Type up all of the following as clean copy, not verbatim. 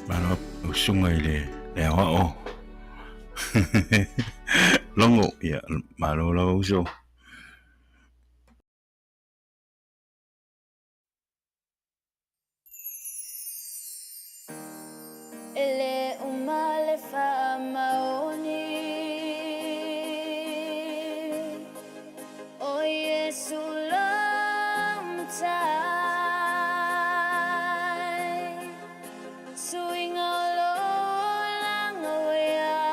Malo usuga i le aoao. Logo, ia, malo lava uso. E le uma le faamaoni o Iesu lo Matai, suiga o lo olaga ua i ai.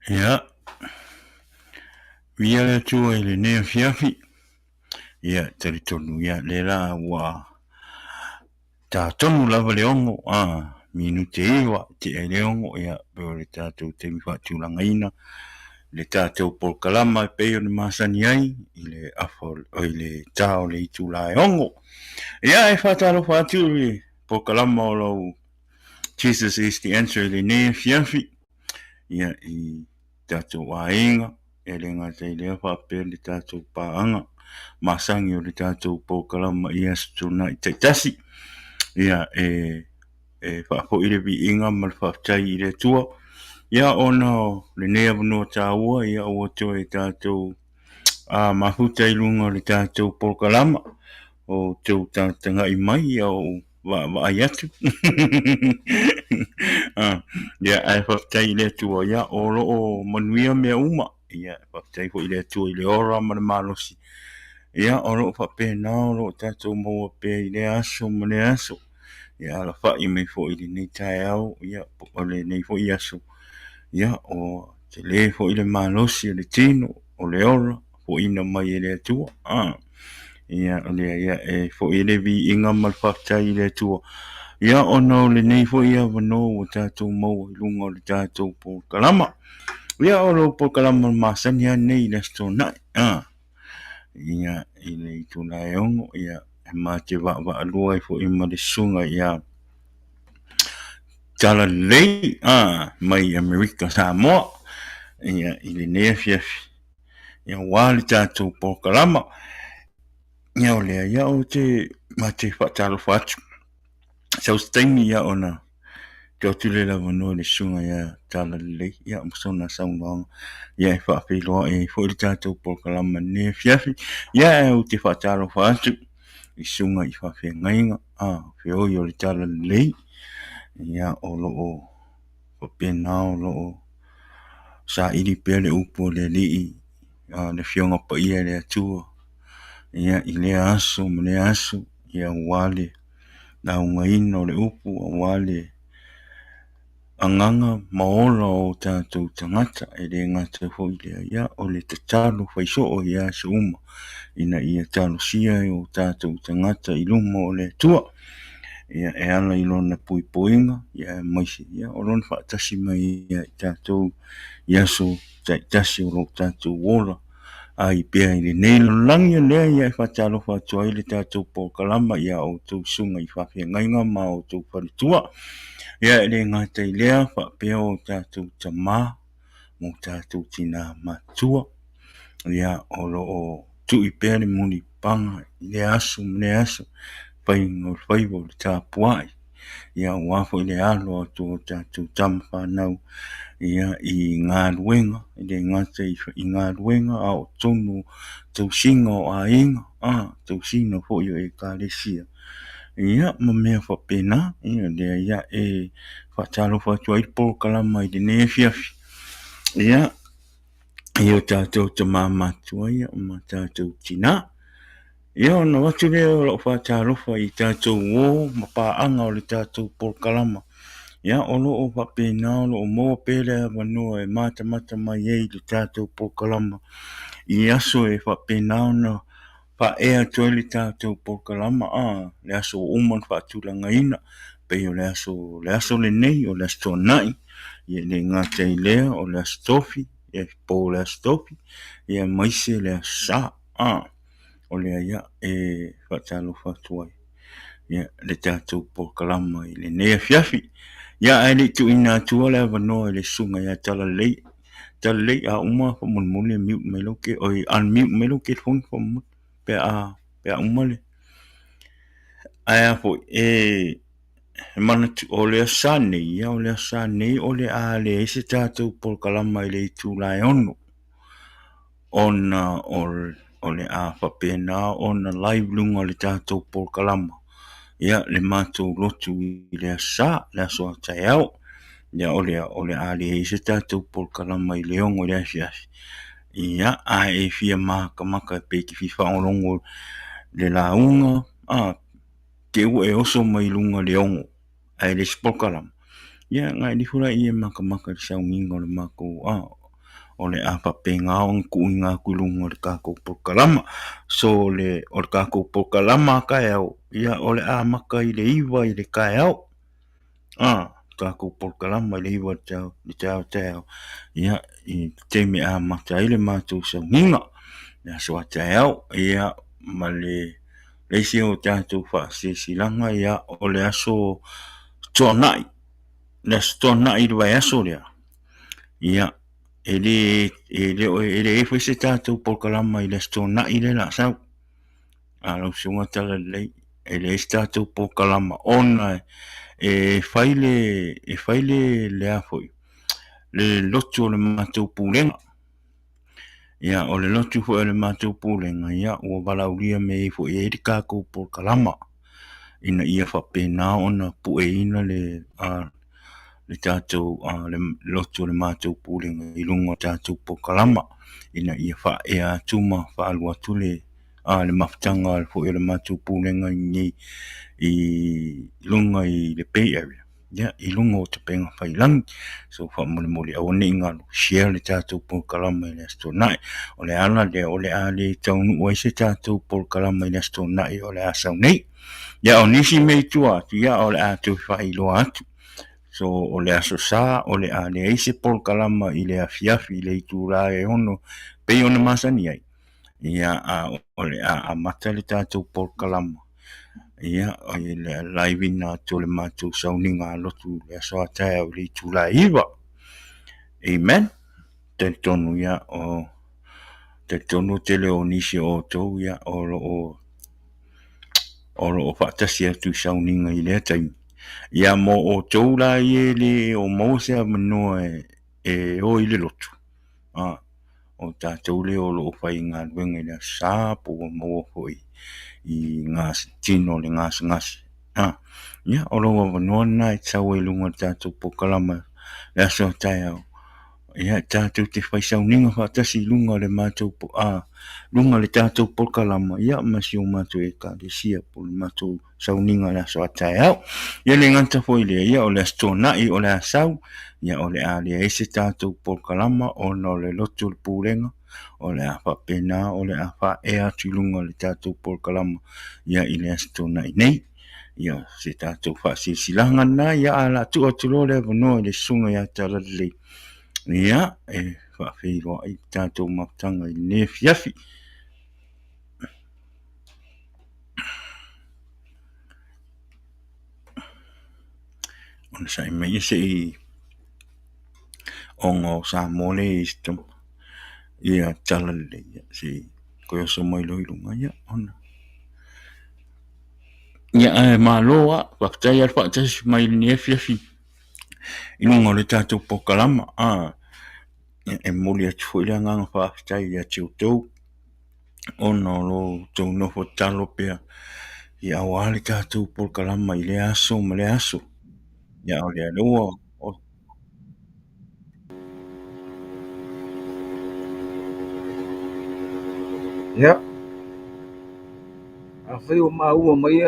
Ia, viia le Atua i lenei afiafi. Ia, talitonu, ia, lea la ua tā tonu lava le 6, a, minute 9, tea i le 6, ia, pei o le tatou taimi faatulagaina, le tatou polokalama e pei ona masani ai i le afa o, i le tā o le itula e 6. Ia, e faatalofa atu i le polokalama o lau. Jesus is the answer i lenei afiafi, ia, i tatou aiga, e le gata i lea faapea le tatou paaga masani o le tatou polokalama i Aso Toonai taitasi. Ia, e, e faafoi le viiga ma le faafetai i le Atua. Ia, ona o lenei avanoa taua, ia, ua toe tatou a mafuta i luga o le tatou polokalama o tou tagatagai mai, ia o vaavaai atu. Ia, ae faafetai i le Atua, ia, o lo o manuia mea uma. Ia, faafetai foi i le Atua i le ola ma le malosi. Ia, o lo o faapena o lo o tatou maua pea i lea aso ma lea aso. Ia, alafai mai foi i lenei taeao, ia, po o lenei foi aso. Ia, ua tele foi le malosi o le tino, o le ola, foaiina mai e le Atua. Ia, o lea, ia, e foi le viiga ma le faafetai i le Atua. Ia, ona o lenei foi avanoa ua tatou maua i luga o le tatou polokalama. Ia, o lou polokalama masani lava lenei i le Aso Toonai. Ia, i le itula e 6, ia, e ma te vaavaalua ai foi ma le susuga ia Talalelei, mai Amerika Samoa, ia, i lenei afiafi. Ia aua le tatou polokalama. Ia o lea, ia ou te ma te faatalofa atu. Sau se taimi ia ona tuu atu lea i le avanoa i le susuga ia Talalelei ia ma sona saunoaga ia e faafeiloai ai foi le tatou polokalama i lenei afiafi. Ia ae ou te faatalofa atu i susuga i faafeagaiga a feoi o le Talalelei ia o lo o faapena o lo o saili pea le upu a le Alii, le Afioga Paia i le Atua, ia, i lea aso ma lea aso, ia, aua le laugaina o le upu, aua le agaga ma ola o tatou tagata. E le gata foi i lea, ia, o le tatalo fai soo i aso uma, ina ia talosia e o tatou tagata i luma o le Atua. Ia, e ala i lona puipuiga, ia, aemaise, ia, o lona faatasi mai ia i tatou i aso taitasi o lo tatou ola ai pea i lenei lalolagi. O lea ia e faatalofa atu ai le tatou polokalama ia outou susuga i faafeagaiga ma outou faletua. Ia, e le gata i lea, faapea o tatou tama ma o tatou tina matua. Ia, o lo o tui pea le mulipapaga i lea aso ma lea aso, faiga o le faiva o le tapuai. Ia, aua foi le alo atu o tatou tama fanau ia i galuega, e le gata i galuega a o totonu o tausiga o aiga, tausiga foi o ekalesia, ia ma mea faapena. Ia, lea ia e faatalofa atu ai le polokalama i lenei afiafi. Ia, i o tatou tama matua ia ma tatou tinā. Ia ona avatu lea o lau faatalofa i tatou uo ma paaga o le tatou polokalama. Ia o lo o faapena o lo o maua pea le avanoa e matamata mai ai i le tatou polokalama i aso e faapena ona faaea atu ai le tatou polokalama, a, le aso ua uma ona faatulagaina, pei o le aso, le aso lenei, o le Aso Toonai, ia e le gata i lea, o le Aso Tofi, ia po o le Aso Tofi, ia aemaise le Aso Sa, a, o lea ia e faatalofa atu ai ia le tatou polokalama i lenei afiafi. Ia ae le i tuuina atua le avanoa i le susuga ia Talalelei, Talalelei a uma faamolemole mute mai lou ke, oi unmute mai lou telefoni faamolemole pe a pe a uma le. Ae a foi e manatu o le aso Sa nei, ia o le aso Sa nei o le a leai se tatou polokalama i le itula e 6 ona o le a faapena ona live luga o le tatou polokalama ia le matou lotu i le aso Sa, le aso a taeao. Ia o le o le a leai se tatou polokalama i le 6 i le afiafi. Ia a e fia makamaka pe e te fia faalogologo le lauga, a, te ua e oso mai luga i le 6 ae le isi polokalama, ia na e nifo laia e makamaka i le sauniga o le matou, a, o le a faapena ona tuuina atu i luga o le tatou polokalama. So o le o le tatou polokalama a taeao, ia o le a amata i le 9 i le taeao. A, tatou polokalama i le 9 i le taeao taeao, ia i le taimi e amata ai le matou sauniga, le aso a taeao, ia ma le le isi o tatou faasilasilaga, ia, o le aso Toonai. le Aso Toonai i le vaiaso lea, ia, e le, e le o, e leai foi se tatou polokalama i le Aso Toonai lea o le a sau. A lau Susuga Talalelei, e leai se tatou polokalama ona e fai le, e fai le, le a foi, le lotu o le matou Pulega. Ia, o le lotu foi o le matou Pulega, ia, ua valaaulia mai ai foi e i ai le tatou polokalama ina ia faapena ona pueina le, a, le tatou, a, le lotu o le matou Pulega i luga o le tatou polokalama ina ia faaea atu ma faalu atu le, a, le mafutaga foi o le matou Pulega i i luga i le Bay Area. Ia, i luga o Tapega Faiilagi. So, faamolemole aua ne i galo, share le tatou polokalama i le Aso Toonai. O le ala lea o le a le taunuu ai se tatou polokalama i le Aso Toonai o le a sau nei. Ia, o nisi mea i tua atu, ia, o le a toe faailoa atu. So, o le Aso Sa, o le a leai se polokalama i le afiafi i le itula e 6 pei ona masani ai. Ia, a o le a amata le tatou polokalama, ia, i le live-ina atu o le matou sauniga lotu i le aso a taeao i le itula e 9. Amen. Talitonu, ia, o, talitonu o tele o nisi o outou, ia, o lo o, o lo o faatasi atu i sauniga i lea taimi. Ia, mo outou la ia e le o maua se avanoa e o i le lotu, a, o tatou lea o lo o faigaluega i le Aso Sa po ua maua foi i tino o le gasegase. Ia, o lou avanoa lena e te sau ai i luga o le tatou polokalama le aso a taeao. Ia, tatou te fai sauniga faatasi i luga o le matou, luga o le tatou polokalama, ia, ma si o matou Ekalesia po o le matou sauniga i le aso a taeao. Ia le gata foi i lea, ia o le Aso Toonai o le a sau, ia o le a leai se tatou polokalama ona o le lotu o le Pulega, o le a faapena o le a faaea atu i luga o le tatou polokalama ia i le Aso Toonai nei. Ia se tatou faasilasilaga lena, ia ae o le a tuu atu loa le avanoa i le Susuga ia Talalelei, ia e faafeiloai le tatou mafutaga i lenei afiafi. Onosai mai se i ona o Samoa lea i ia Talalelei se i toe oso mai loa i luga ia ona ia ae malo lava faafetai lava le faatasi mai i lenei afiafi i luga o le tatou polokalama e momoli atu foi le agaga faafetai ia te outou ona o lo outou nofo tatalo pea aua le tatou polokalama i lea aso ma lea aso. Ia o lea ua Ia, afai ua maua mai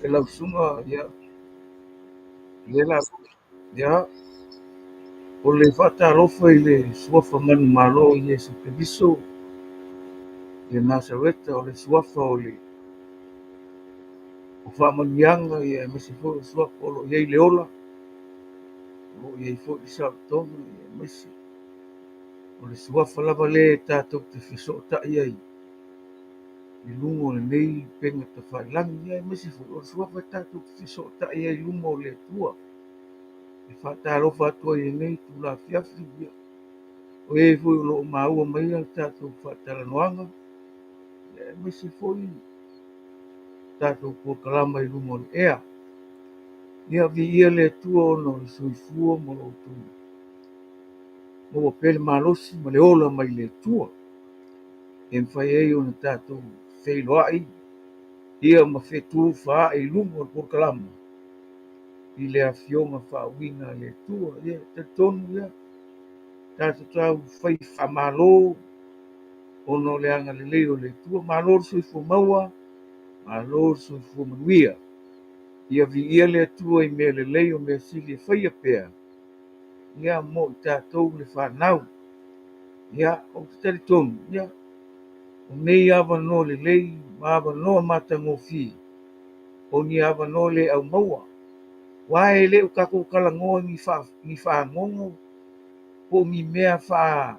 e lau susuga, ia, lea la, ia, o le faatalofa i le suafa manumalo o Iesu Keriso i Nasareta, o le suafa o le o faamanuiaga, ia, aemaise foi o le suafa o lo o i ai le ola, o lo o i ai foi le saolotoga, ia, aemaise o le suafa lava lea e tatou te fesootai ai i luga o lenei upega tafailagi, ia, aemaise foi o le suafa e tatou te fesootai ai i luma o le Atua. E faatalofa atu ai i lenei itula afiafi, ia, o e foi o lo o maua mai le tatou faatalanoaga, ia, aemaise foi tatou polokalama i luga o le ea. Ia, viia le Atua ona o le soifua ma lo outou maua pea le malosi ma le ola mai le Atua e mafai ai ona tatou feiloai ia ma fetu faaai i luga o le polokalama i le afioga faauuina a le Atua. Ia, talitonu ia, tatou tau fai faamalo ona o le agalelei o le Atua. Malo le soifua maua, malo le soifua manuia. Ia viia le Atua i mea lelei o mea sili e faia pea, ia mo i tatou le fanau. Ia, ou te talitonu, ia, o nei avanoa lelei ma avanoa matagofie, o ni avanoa le aumaua, aua e le o tatou talanoa i ni fagogo po o ni mea faa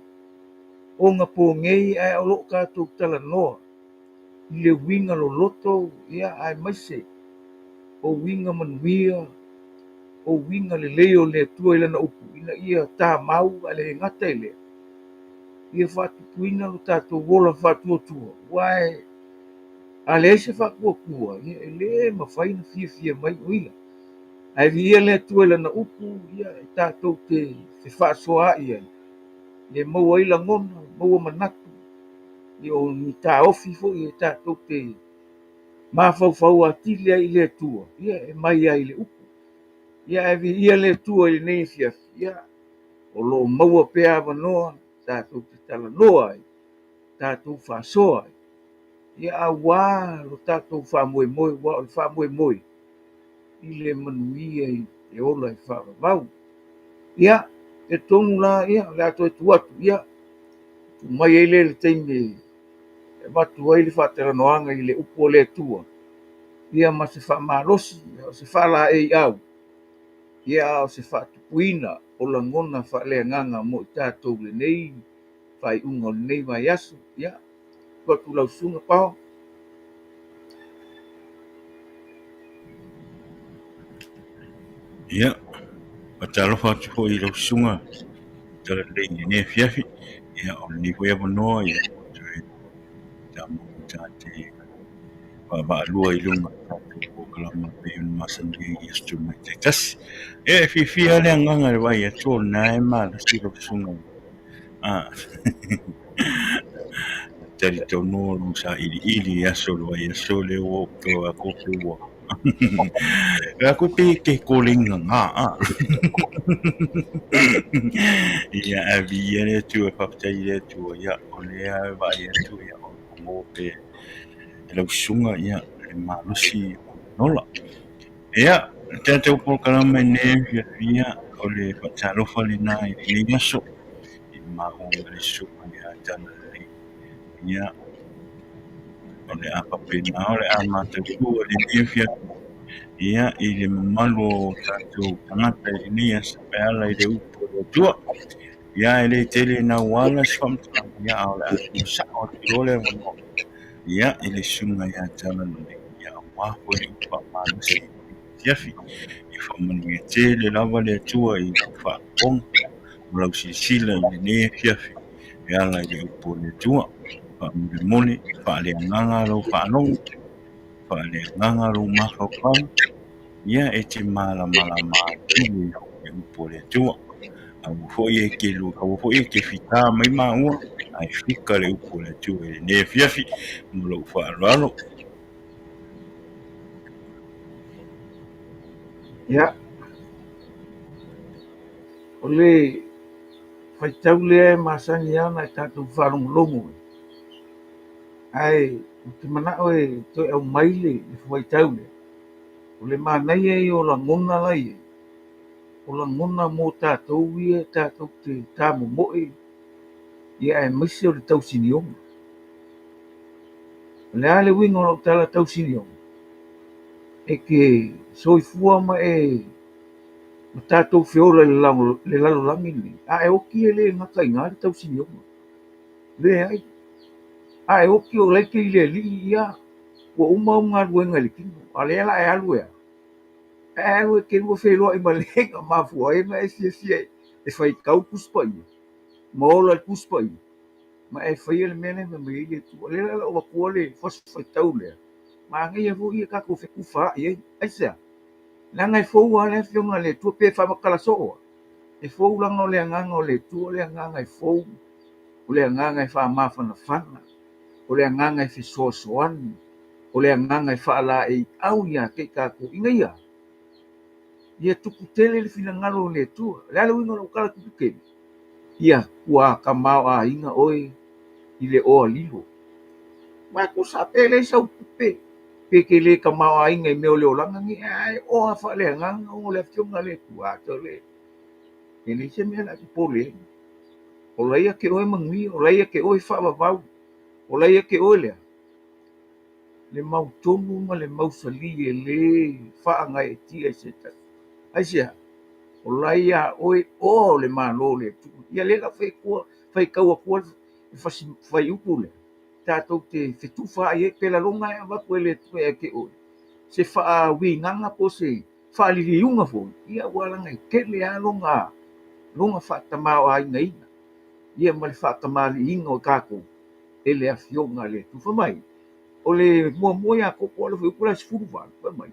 ogaponei, ae o lo o tatou talanoa i le uiga loloto, ia, aemaise o uiga manuia, o uiga lelei o le Atua i Lana upu ina ia tamau ae le gata i lea, ia faatupuina lo tatou ola faatuatua, aua a leai se faatuatua, ia e le mafai ona fiafia mai o ia. Ae viia le Atua i Lana upu, ia e tatou te fefaasoaai ai, ia maua ai lagona, maua manatu, ia o ni taofi foi e tatou te mafaufau atili ai i le Atua, ia e mai ai i le upu. Ia ae viia le Atua i lenei afiafi, ia o lo o maua pea avanoa tatou te talanoa ai, tatou faasoa ai, ia aua lo tatou faamoemoe, aua o le faamoemoe i le manuia i le ola e faavavau. Ia, talitonu la, ia, o le a toe tuu atu, ia, tuu mai ai lea i le taimi e avatu ai le faatalanoaga i le upu a le Atua, ia ma se faamalosi, o se faalaeiau, ia a o se faatupuina o lagona faaleagaga mo i tatou i lenei faaiuga o lenei vaiaso. Ia, tuu atu lau susuga Pao. Ia, faatalofa atu foi i lau susuga Talalelei i lenei afiafi. Ia, o lenei foi avanoa, ia, toe tamau ta te vaavaalua i luga o le tatou polokalame e pei ona masani ai i aso Tumai taitasi. Ia, e fiafia lava le agaga i le vaai atu o lena e malosi lau susuga. Talitonu o lou sailiili i aso o le vaiaso lea ua oo pe a pe ua pe te kōlei ngā a. Ia, ae viia le Atua, faafetai i le Atua, ia, o lea e vaai atu, ia, o lo o maua pea e lau susuga, ia, le malosi o ola. Ia, le tatou polokalame nei e fiafia, o le faatalofa lena i lenei aso, i le maua ma le susuga ia Talalelei. Ia, o le a faapena, o le a matautu lenei afiafi, ia, i le mamalu o tatou tagata i lenei aso e ala i le upu a le Atua. Ia, e le tele nauala se faamatalaga, ia, a o le a tuusao atu loa le avanoa, ia, i le susuga ia Talalelei, ia, aua foi le upu faamalosi i lenei afiafi. Ia faamanuia tele lava le Atua i lau faafofoga ma lau silasila i lenei afiafi e ala i le upu a le Atua. Faamolemole, faaleagaga lou faalogo, faaleagaga lou mafaufau, ia e te malamalama atili i le upu a le Atua. Aua foi e te aua foi e te fita mai maua, ae fika le upu a le Atua i lenei afiafi ma lou faaaloalo. Ia, o le faitau lea e masani lava ona e tatou faalogologo ai, ae ou te manao e toe aumai le faitau lea, o le manaia ia o lagona la e i ai, o lagona mo tatou ia tatou te tamomoe, ia aemaise o le tausinioga. O le a le uiga o lau tala tausinioga? E te soifua ma e ma tatou feola i le lalolagi lenei, a e oti e le gata i ina le tausinioga. Leai. A e oti o la e te i le Alii, ia, ua uma au galuega i le tino, a o lea o le a e alu e a? E alu e te lua feloai ma le na mafua ai ona e fiafia e faitau le Tusi Paia ma ola i le Tusi Paia ma e faia le mea lea e fai mai ai le Atua. O lea la o le a ou avatua le fasi faitau lea, manaia foi ia tatou fetufaai ai. Aisea? Leaga e fou lava le Afioga a le Atua, pe faamatala soo lava, e fou leaga o le agaga o le Atua, o le agaga e fou, o le agaga e faamafanafana, o le agaga e fesoasoani, o le agaga e faalaeiau ia te i tatou ina ia tupu tele le finagalo o le Atua. O le a le uiga o lau tala tupu tele? Ia ua tamaoaiga oe i le oa lilo. Ma tusa pe leai sau tupe, pe te le tamaoaiga i mea o le olaga nei, ae oa faaleagaga ona o le Afioga a le Atua. Atole, e leai se mea o le a popole ai. O la ia te oe manuia, o la ia te oe faavavau, o la ia te oe lea. Le mautonu ma le mausali e le faagaeetia i se tasi. Aisea? O la ia oe oa o le Malo o le Atua. Ia lea la ou faitau atua le fasi fuaiupu lea, tatou te fetufaai ai, pe lalona e avatu e le Atua ia te oe se faauigaga po o se faaliliuga foi, ia aua leaga e tele lava lona, lona faatamaoaigaina, ia ma le faatamaliiina o tatou e le Afioga a le Atua. Fai mai, o le muamua Iakopo a o le fuaiupu la e 18, fai mai,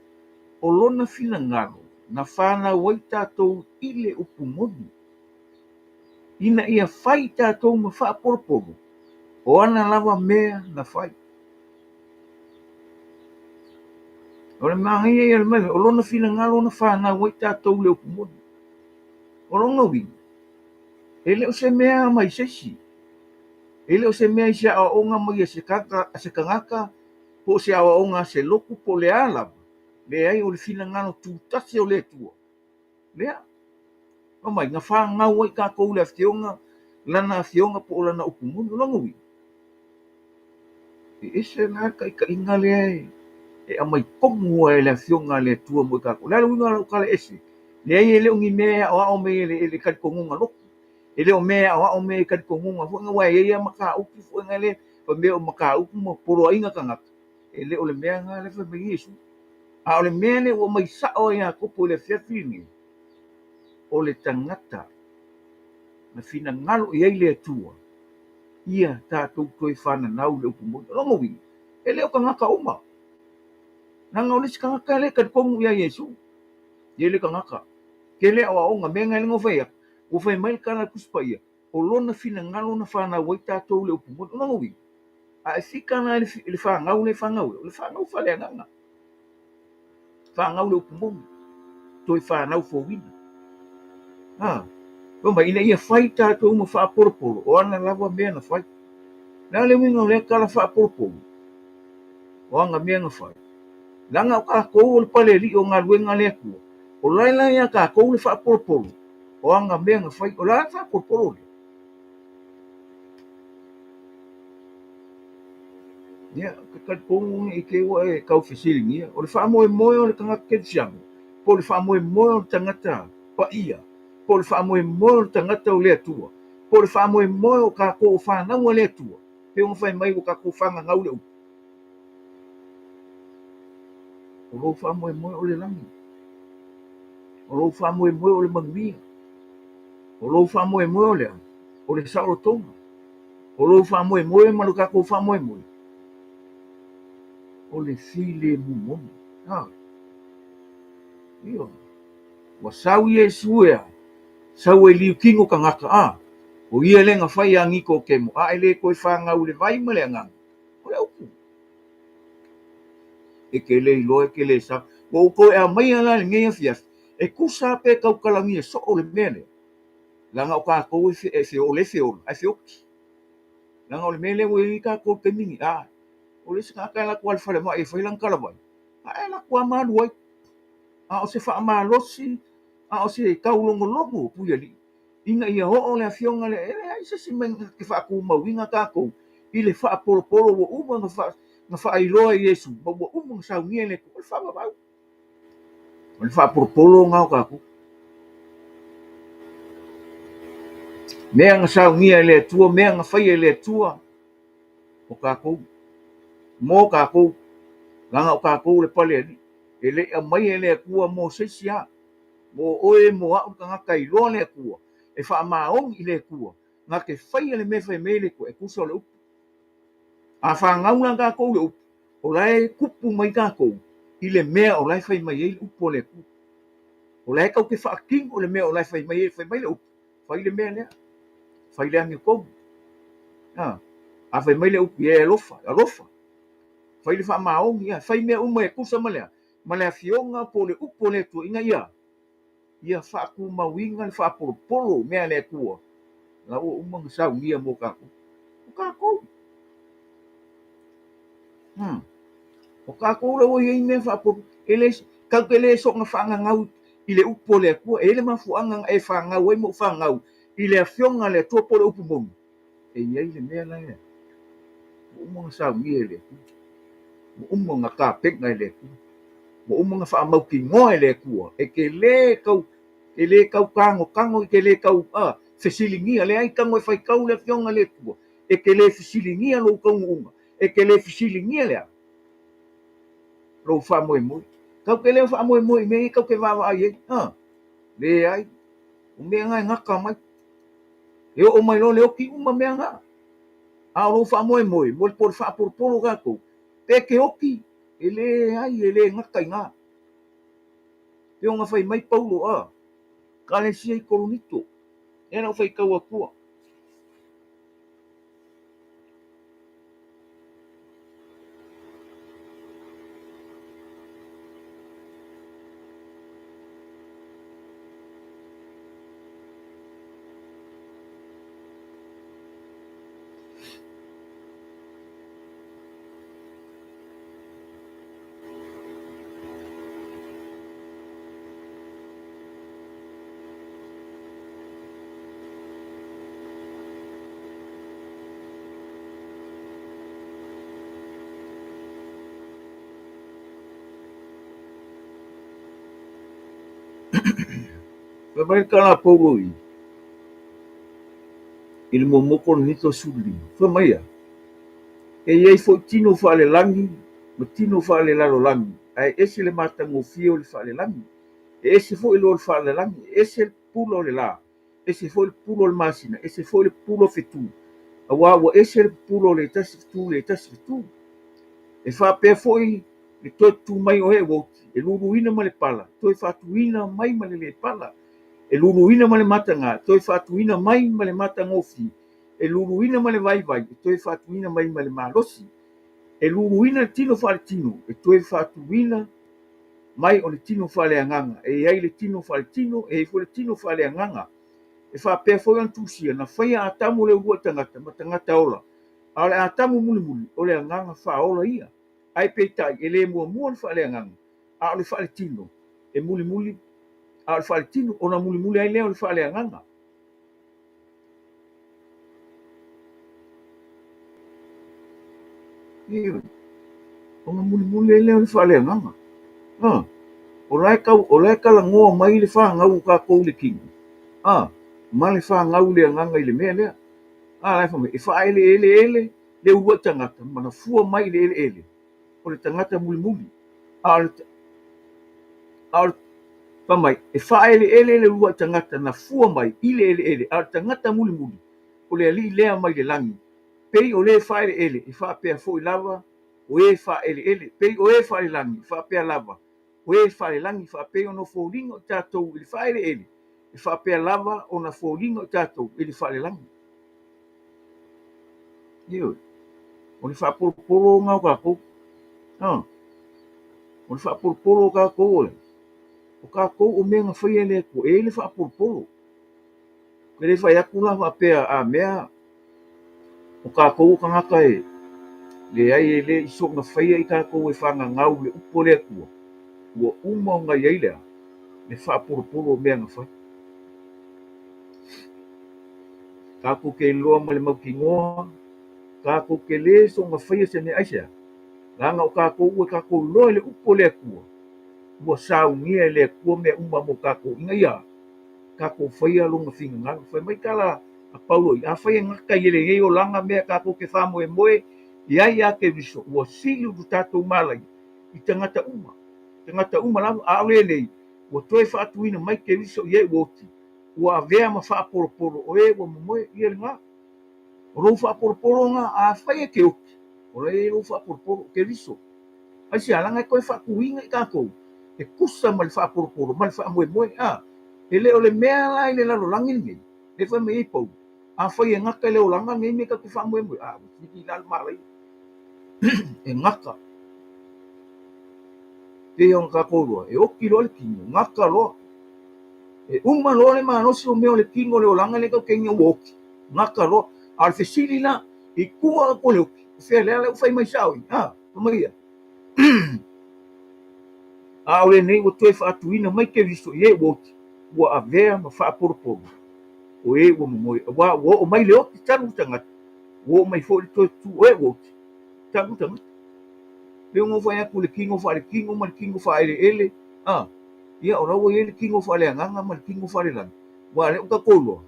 o lona finagalo na fanau ai tatou i le upu moni, ina ia fai tatou ma faapolopolo o ana lava mea na fai. O le manaia ia o le mea lea, o lona finagalo na fanau ai tatou i le upu moni. O lona uiga, e le o se mea mai se isi, e le o se mea i se aoaoga mai a se tagata po o se aoaoga a se lotu po o le a lava, leai, o le finagalo tutasi o le Atua lea. Fai mai, na fanau ai tatou i le Afioga, Lana Afioga po o Lana upu moni. O lona uiga, e ese la le taitaiga lea e aumai tonu lava e le Afioga a le Atua mo i tatou. O le a le uiga o lau tala ese? Leai, e le o ni mea e aoao mai e le talitonuga lotu. E le o mea e aoao mai e talitonuga foi, aua e i ai lava mataupu foi na lea fai mea o mataupu ma poloaiga tagata. E le o le mea lena lea fai mai ai Iesu. A o le mea lea ua aumai sao e Iakopo i le afiafi lenei, o le tagata na finagalo i ai le Atua ia tatou toe fananau i le upu moni. O lona uiga, e le o tagata uma. Leaga o le isi tagata e le talitonu ia Iesu. E le tagata. Tele aoaoga, mea na e le fai atu. Ua fai mai le tala a le Tusi Paia, o lona finagalo na fanau ai tatou i le upu moni. O lona uiga, a e fika la i le fanau lea e fanau ai, o le fanau faaleagaga. Fanau le upu moni, toe fanau fouina. Ha, fai mai, ina ia fai tatou ma faapolopolo, o ana lava mea na fai. O le a le uiga o lea tala faapolopolo? O ana mea na fai. Leaga o tatou o le palealii o galuega a le Atua, o la e la ia tatou le faapolopolo o ana mea na fai. O le a le faapolopolo lea? Ia, ou te talitonu ne i te i ua e tau fesiligia, o le faamoemoe o le tagata kerisiano, po o le faamoemoe o le tagata paia, po o le faamoemoe o le tagata o le Atua, po o le faamoemoe o tatou o fanau a le Atua, pei ona fai mai ua tatou fagagau le upu. O lou faamoemoe o le lagi. O lou faamoemoe o le manuia. O lou faamoemoe o le a? O le saolotoga. O lou faamoemoe ma lo tatou faamoemoe, o le filemu moni. A, ioe. Ua sau Iesu e a? Sau e liu kino tagata, a, o ia lea na fai ia Nikotemo, a e le toe fanau i le vai ma le agaga. O le upu. E te le iloa, e te le sau. Ua ou toe aumaia la i lenei afiafi, e tusa pe tautalagia soo le mea lea, leaga o tatou e feola, e feola, ae feoti. Leaga o le mea lea ua i ai tatou i le taimi lenei, a, o le isi tagata e alu atu lava i le falemai e fai lana talavai, ae alu atu lava ma alu ai. A o se faamalosi, a o se taulogologo puialii, ina ia oo le afioga lea, e leai se isi mea na te faatumauina tatou i le faapolopolo ua uma ona faailoa e Iesu ma ua uma ona saunia e le Atua, o le faavavau. O le faapolopolo lena o tatou. Mea na saunia e le Atua, mea na faia e le Atua, o tatou, mo tatou, leaga o tatou o le palealii, e le i aumaia e le Atua mo se isi lava. Mo oe, mo a'u le tagata e iloa le Atua, e faamaoni i le Atua, na te faia le mea e fai mai ai le Atua, e tusa o le upu. A fanau la tatou i le upu, o la e tupu mai tatou i le mea o la e fai mai ai le upu a le Atua. O la e tatou te faatino le mea o la e fai mai ai, fai mai le upu, fai le mea lea, fai le amiotonu. A fai mai le upu, ia e alofa, alofa. Fai le faamaoni, ia fai mea uma e tusa ma le a? Ma le afioga po o le upu a le Atua ina ia ia faatumauina le faapolopolo o mea a le Atua la ua uma ona saunia mo tatou. O tatou. O tatou la ua i ai mea faapolopolo. E le, tatou te le soona faagagau i le upu a le Atua. E i ai le mafuaaga na e fanau ai ma ou fanau i le afioga a le Atua po o le upu moni. E i ai le mea la e ua uma ona saunia e le Atua, ua uma ona tapena e le Atua, ua uma ona faamautinoa e le Atua, e te le tau, e le tau tagotago, e te le tau fesiligia, leai, tago e faitau le Afioga a le Atua, e te le fesiligia lou taunuuga, e te le fesiligia le a? Lou faamoemoe. Tatou te le faamoemoe i mea ia tatou te vaavaai i ai. A, leai. O mea na e gata mai. E oo mai loa le oti uma mea na. A o lou faamoemoe mo le po o le faapolopolo tatou, pe te oti, e leai, e le gata i ina. Pei ona fai mai Paulo, a, Ekalesia i Korinito, lea na ou faitau atua. Fai mai le tala a Paulo i i le muamua Korinito 15, fai mai ia, E i ai foi tino faalelagi ma tino faalelalolagi, ae ese le matagofie o le faalelagi, e ese foi le o le faalelagi, e ese le pula o le la, ese foi le pupula o le masina, ese foi le pupula o fetu, aua ua ese le pupula o le tasi fetu i le tasi fetu. E faapea foi le toe tutū mai o e ua oti, e luluina ma le pala, toe faatuina mai ma le lē pala, e luluina ma le mataga, toe faatuina mai ma le matagofie, e luluina ma le vaivai, e toe faatuina mai ma le malosi, e luluina le tino faaletino, e toe faatuina mai o le tino faaleagaga. E i ai le tino faaletino, e i ai foi le tino faaleagaga. E faapea foi ona tusia, na faia Atamu le uluai tagata ma tagata ola, a o le Atamu mulimuli, o le agaga faaola ia. Ae peitai, e le muamua le faaleagaga, a o le faaletino, e mulimuli, a o le faaletino, ona mulimuli ai lea o le faaleagaga. Ioe, ona mulimuli ai lea o le faaleagaga. A, o la e tau, o la e talanoa mai le fanau o tatou i le tino, a, ma le fanau i le agaga i le mea lea. A, la e fai mai, e faaeleeleele le uluai tagata ma na fua mai i le eleele o le tagata mulimuli. A o le, a o le, fai mai, e faaeleele le uluai tagata na fua mai i le eleele, a o le tagata mulimuli, o le alii lea mai le lagi. Pei o le faaeleele, e faapea foi lava o e faaeleele. Pei o e faalelagi, e faapea lava o e faalelagi. Faapei ona foliga o tatou i le faaeleele, e faapea lava ona foliga o tatou i le faalelagi. Ioe. O le faapolopolo lena o tatou. A. O le faapolopolo o tatou o le o tatou o mea na faia e le Atua. E i ai le faapolopolo. E le fai atu la faapea a mea o tatou o tagata e leai e le i soona faia i tatou e fagagau i le upu a le Atua, ua uma ona i ai le a? Le faapolopolo o mea na fai. Tatou te iloa ma le mautinoa, tatou te le soona faia se mea aisea? Leaga o tatou ua tatou iloa i le upu a le Atua, ua saunia e le Atua mea uma mo tatou ina ia tatou faia lona finagalo. Fai mai tala a Paulo i, afai e gata i lenei olaga mea tatou te faamoemoe i ai ia Keriso, ua sili lo tatou malaia i tagata uma, tagata uma lava, a o lenei, ua toe faatuina mai Keriso i e ua oti, ua avea ma faapolopolo o e ua momoe ia lena. O lou faapolopolo lena, afai e te oti, o la e i ai lou faapolopolo, o Keriso. Aisea, leaga e toe faatuina i tatou e tusa ma le faapolopolo ma le faamoemoe. A, e le o le mea la i le lalolagi lenei, lea fai mai ai Paulo, afai e gata i le olaga lenei mea tatou te faamoemoe, a, ua sili la le malaia. E gata. Pei ona tatou iloa, e oti loa le tino, gata loa. E uma loa le malosi o mea o le tino o le olaga lea tatou te iga ua oti, gata loa. A o le fesili la, i tua atu o le oti, o fea lea la ua fai mai sao i, a, fai mai ia, a o lenei ua toe faatuina mai Keriso i e ua oti, ua avea ma faapolopolo o e ua momoe, aua ua oo mai le oti talu le tagata, ua oo mai foi le toe tutū o e ua oti talu le tagata. Pei ona ou fai atu i le tino faaletino ma le tino faaeleele, a, ia o la ua i ai le tino faaleagaga ma le tino faalelagi, aua o lea ua tatou iloa,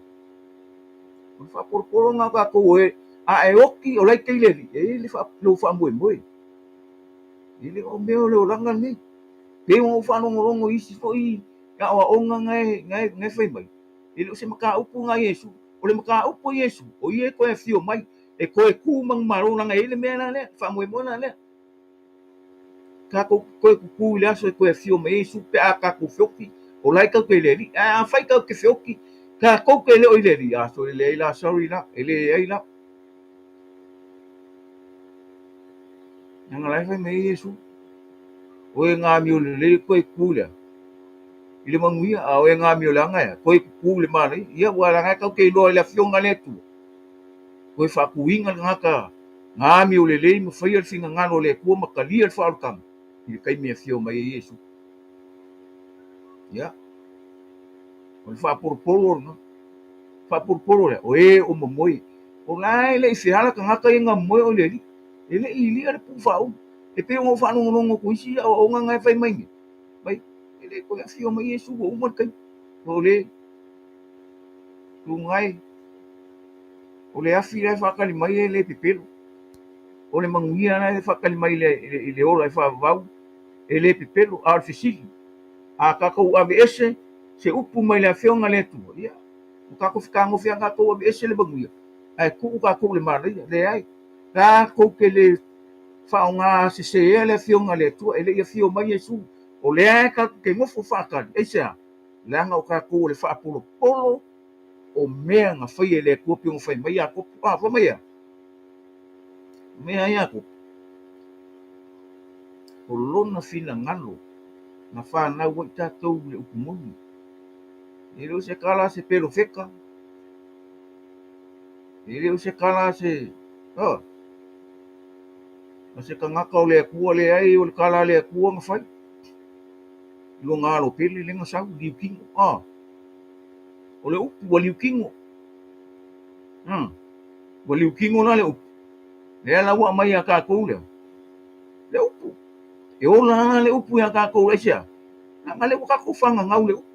o le faapolopolo lena o tatou o e, a e oti o la e te i le Alii, e i ai le lou faamoemoe. E le o mea o le olaga lenei. Pei ona ou faalogologo i isi foi aoaoga na e fai mai, e le o se mataupu na a Iesu. O le mataupu a Iesu, o ia e toe afio mai, e toe tu manumalo, leaga e i ai le mea la lea, le faamoemoe la lea. Tatou te toe tutu i le aso e toe afio mai ai Iesu pe a tatou feoti, o la e tatou te i le Alii. Ae afai tatou te feoti, tatou te le o i le Alii, a sole leai la, sorry la, e leai la. Leaga la e fai mai ai Iesu, o e na amio lelei e toe tutu i le a? I le manuia, a o e na amio leaga e a? Toe tutu i le manaia. Ia, aua leaga e tatou te iloa i le Afioga a le Atua, toe faatuina le tagata na amio lelei ma faia le finagalo o le Atua ma talia le faaolataga i le taimi e afio mai ai Iesu. Ia, o le faapolopolo lena. Faapolopolo lea, o e o momoe. O la e le i feala tagata ia na momoe o i le Alii. E le i ilia le puu faaulu. E pei ona ou faalogologo atu i isi aoaoga na e fai mai nei, mai, e le toe afio mai Iesu ua uma le taimi. O le luga e, o le afi la e faatali mai e le pepelo. O le manuia la e faatali mai i le ola e faavavau e le pepelo. A o le fesili, a tatou aveese se upu mai le Afioga a le Atua, ia, ua tatou fetagofi lava tatou aveese le manuia, ae tuu tatou i le manaia. Leai, tatou te le faaaoga seseea le Afioga a le Atua, e le i afio mai Iesu. O lea e tatou te nofo faatali, aisea? Leaga o tatou o le faapolopolo o mea na faia e le Atua pei ona fai mai Iakopo. A, fai mai ea? Mea Iakopo. O lona finagalo na fanau ai tatou i le upu moni. E le o se tala a se pelofeta, e le o se tala a se, a, a se tagata o le Atua, leai, o le tala a le Atua na fai i lona alo pele lea na sau, liu kino, a, o le upu ua liu kino, ua liu kino la le upu, lea la ua aumai ia tatou lea, le upu. E ola lava le upu ia tatou, aisea? Leaga lea ua tatou fagagau le upu.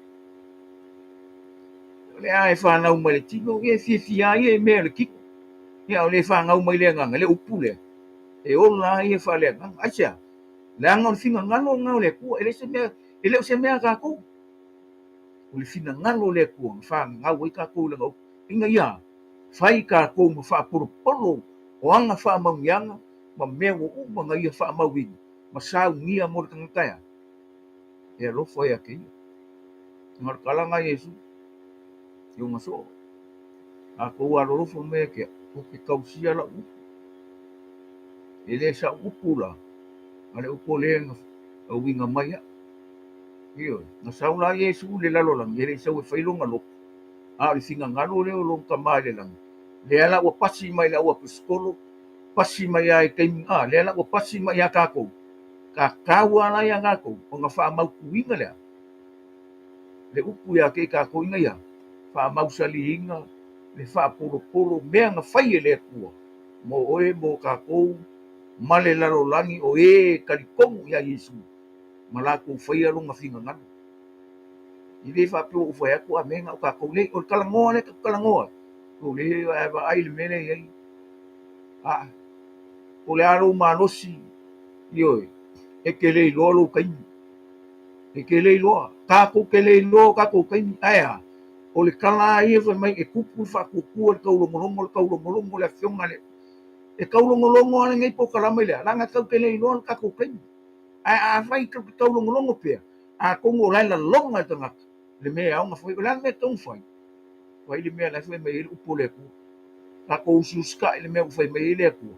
O le a e fanau mai le tino, ia e fiafia lava ia i mea o le tino. Ia o le fanau mai le agaga, le upu lea, e ola lava ia faaleagaga. Aisea? Leaga o le finagalo lena o le Atua, e le se mea, e le o se mea a tatou. O le finagalo o le Atua na fagagau ai tatou i lana upu, ina ia fai tatou ma faapolopolo o ana faamanuiaga ma mea ua uma ona ia faamauina ma saunia mo le tagata e a? E alofa ia te ia. Na o le tala lena a Iesu i ona soo. A tou alolofa mai ia te au, ou te tausia lau upu. E le sau upu la, a le upu o le na uiga mai au. Ioe, na sau la Iesu i le lalolagi, e le i sau e fai lona loto, a o le finagalo lea o lona Tama i le lagi, lea la ua pasi mai i le auaposeitolo, pasi mai lava i taimi, a, lea la ua pasi mai ia tatou, tatau lava la ia tatou ona faamautuina lea le upu ia te i tatou ina ia faamausaliina le faapolopolo mea na fai e le Atua mo oe, mo tatou, ma le lalolagi o e talitonu ia Iesu ma latou faia lona finagalo. E le faapea ua ou fai atu a mea na o tatou nei, o le talanoa lea tatou talanoa ai, o le vaai i le mea lea e i ai. A, o le a lou malosi, ioe, e te le iloa lou taimi. E te le iloa, tatou te le iloa o tatou taimi. Ae a? O le tala lava ia fai mai e tupu le faatuatua i le taulogologo, le taulogologo le afioga le E taulogologo lava lenei polokalame i le a? Leaga tatou te le iloa lo tatou taimi. Ae afai tatou te taulogologo pea, atonu o la e lalona e le tagata le mea e ao ona fai. O le a le mea e tatau ona fai? Fai le mea la e fai mai ai le upu o le Atua. Tatou usiusitai i le mea ua fai mai ai le Atua,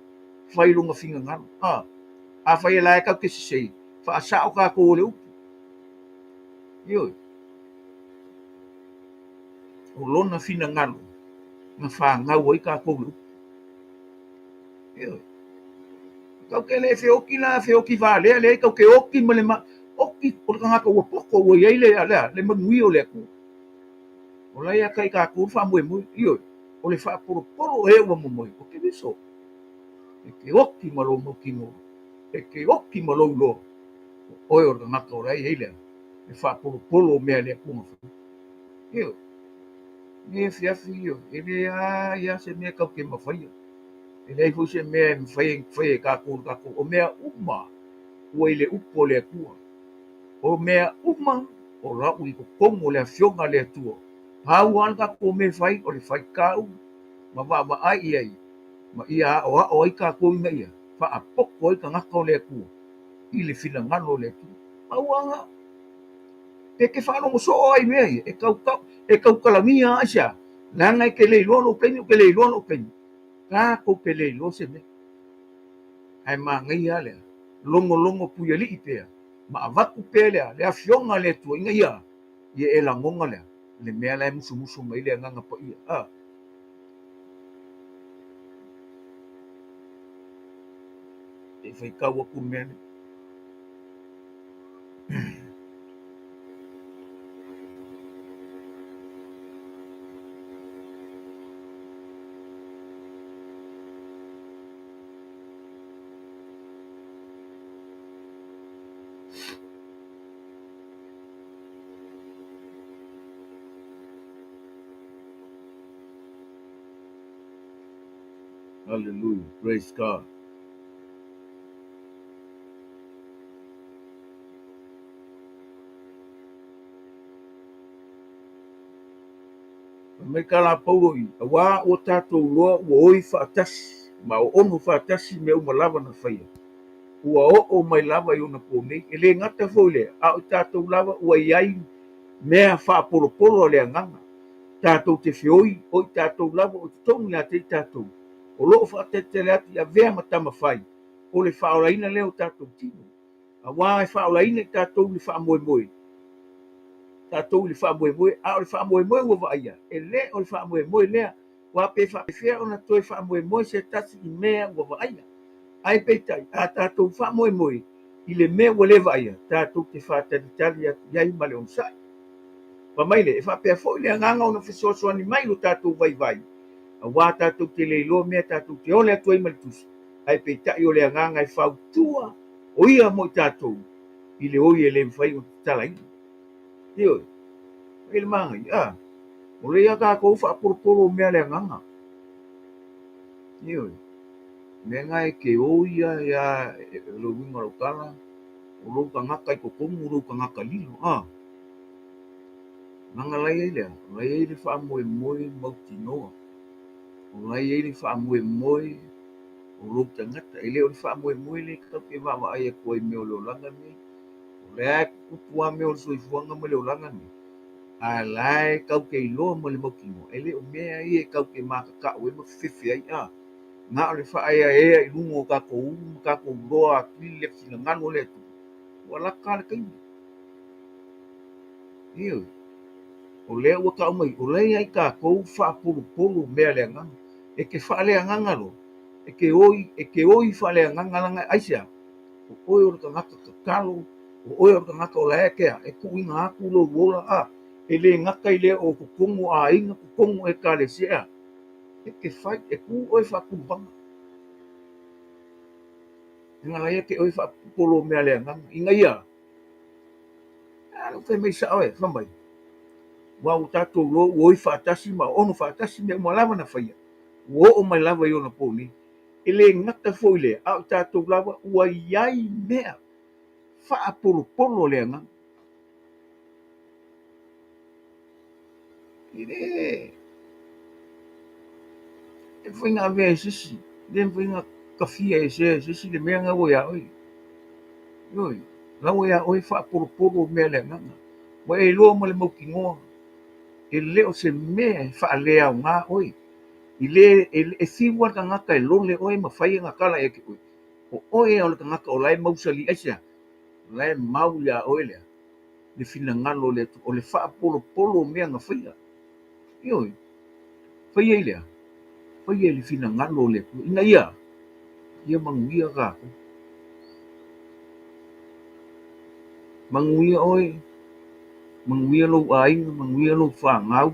fai lona finagalo. A, afai o la e tatou te sese, faasao tatou e le upu. Ioe. O lona finagalo na fanau ai tatou i le upu. Ioe. Tatou te le feoti la, feoti valea, leai, tatou te oti ma le ma... oti o le tagata ua poto ua i ai le, le, le manuia o le Atua. O la ia kai tatou le faamoemoe, ioe, o le faapolopolo e ua momoe, o Keriso. E te oti ma lou mautinoa, e te oti ma lou iloa, o oe o le tagata o la e i ai le, le faapolopolo o mea a le Atua na faia. Ioe, me afiafi, ioe, e leai lava se mea tatou te mafaia. E leai foi se mea e mafai ona faia e tatou le tatou, o mea uma ua i le upu a le Atua. O mea uma o la ua i totonu o le Afioga a le Atua. Pau lava le tatou mea e fai, o le faitau ma vaavaai i ai, ma ia aoao ai tatou ina ia faapoto ai tagata o le Atua i le finagalo o le Atua. Pau lava lena. Pe te faalogo soo ai i mea ia, e tau, e tautalagia lava aisea? Leaga e te le iloa lou taimi, ou te le iloa lou taimi. Tatou te le iloa se mea. Ae manaia lava lea, logologo puialii pea ma avatu pea lea le Afioga a le Atua ina ia ia e lagona lea le mea la e musumusu mai ai le Agaga Paia. A. Se i faitau atu le mea lea. Hallelujah. Praise God. Fai mai ka la Paulo i, auā ua tatou loa ua oi faatasi ma oono faatasi mea uma lava na faia. Ua oo mai lava i ona po nei. E le gata foi lea, a o i tatou lava ua i ai mea faapolopolo a le agaga. Tatou te feoi, o i tatou lava o i totonu ia te i tatou, o lo o faatalitali atu i avea ma tama fai, o le faaolaina lea o tatou tino. Auā e faaolaina i tatou i le faamoemoe, tatou i le faamoemoe, a o le faamoemoe ua vaaia, e le o le faamoemoe lea, aua pe faapefea ona toe faamoemoe se tasi i mea ua vaaia? Ae peitai, a tatou faamoemoe i le mea ua le vaaia, tatou te faatalitali atu i ai ma le onosai. Fai mai le, e faapea foi le agaga ona fesoasoani mai i lo tatou vaivai, auā tatou te le iloa mea tatou te ole atu ai ma le tusi, ae peitai o le agaga e fautua o ia mo i tatou i le oi e le mafai ona tatalaina. Ioe, fai le manaia, a, o lea ia tatou faapolopolo o mea a le agaga. Ioe, mea na e te oi a ia le uiga o lau tala, o lou tagata i totonu o lou tagata lilo, a. Leaga la i ai lea, o la i ai le faamoemoe mautinoa, o la i ai le faamoemoe o lou tagata. E le o le faamoemoe lea tatou te vaavaai atu ai i mea o le olaga lenei. O lea e tutupu lava mea o le soifuaga ma le olaga lenei, a o la e tatou te iloa ma le mautinoa, e le o mea ia e tatou te matatau ai ma fefefe ai, a. Na o le faaeaea i luga o tatou ulu ma tatou iloa atili le finagalo o le Atua, ua lata le taimi. Ioe. O lea ua tau mai, o la e ia i tatou faapolopolo mea a le agaga. E te faaleagaga loa, e te oi, e te oi faaleagaga leaga aisea? O oe o le tagata tatalo, o oe o le tagata o la e te a, e tuuina atu lou ola, a, e le gata i lea o totonu o aiga, totonu o Ekalesia, a, e te fai, e tu oe faatuluvaga. Leaga la ia te oe faapolo mea a le agaga, ina ia, a lou fai mai sao e, fai mai, aua ua tatou iloa ua oi faatasi ma ono faatasi mea uma lava na faia, ua oo mai lava i ona po nei. E le gata foi i lea, a o tatou lava ua i ai mea faapolopolo a le agaga. E le e mafai ona avea e se isi, e le mafai ona tafia esea e se isi le mea lena ua ia oe. Ioe, o la ua ia oe faapolopolo mea a le agaga. Ua e iloa ma le mautinoa, e le o se mea e faaleaoga oe. I le, e fiu lava le tagata e lole oe ma fai ana tala ia te oe, o oe lava o le tagata o la e mausali aisea? O la e mau ia oe lea le finagalo o le Atua, o le faapolopolo o mea na faia. Ioe, faia i lea, faia i le finagalo o le Atua, ina ia, ia manuia tatou. Manuia oe, manuia lou aiga, manuia lou fanau,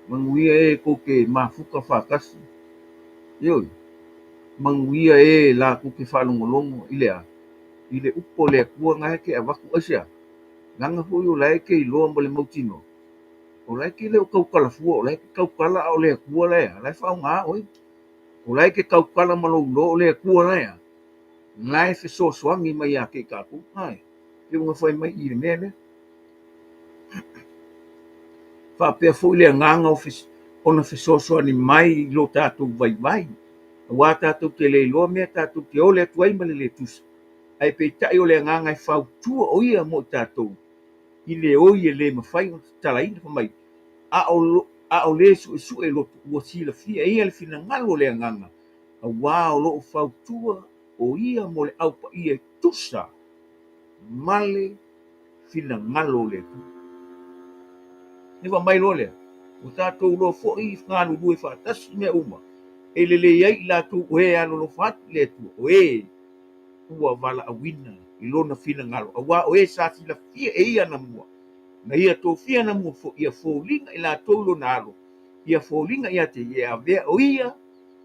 manuia e tou te mafuta faatasi. Ioe, manuia e latou te faalogologo i le a? I le upu a le Atua na e te avatu aisea? Leaga foi o la e te iloa ma le mautinoa, o la e te le o tautala fua, o la e te tautala a o le Atua la e a? La e faaaoga oe. O la e te tautala ma lou iloa o le Atua la e a? La e fesoasoani mai ia te i tatou. Ae. Iuga fai mai i le mea lea. Faapea foi le agaga o ona fesoasoani mai i lo tatou vaivai, aua tatou te le iloa mea tatou te ole atu ai ma le le tusa, ae peitai o le agaga e fautua o ia mo i tatou i le oi e le mafai ona tatalaina. Fai mai, a o, a o le suesue loto, ua silafia e ia le finagalo o le agaga, aua o lo o fautua o ia mo le Au Paia e tusa ma le finagalo o le Atua. Ia fai mai loa lea, ua tatou iloa foi galulue faatasi mea uma e lelei ai i latou o e alolofa atu i le Atua, o e ua valaauina i lona finagalo, aua o e sa silafia e ia anamua, na ia tofia anamua foi ia foliga i latou i lona alo, ia foliga ia te ia e avea o ia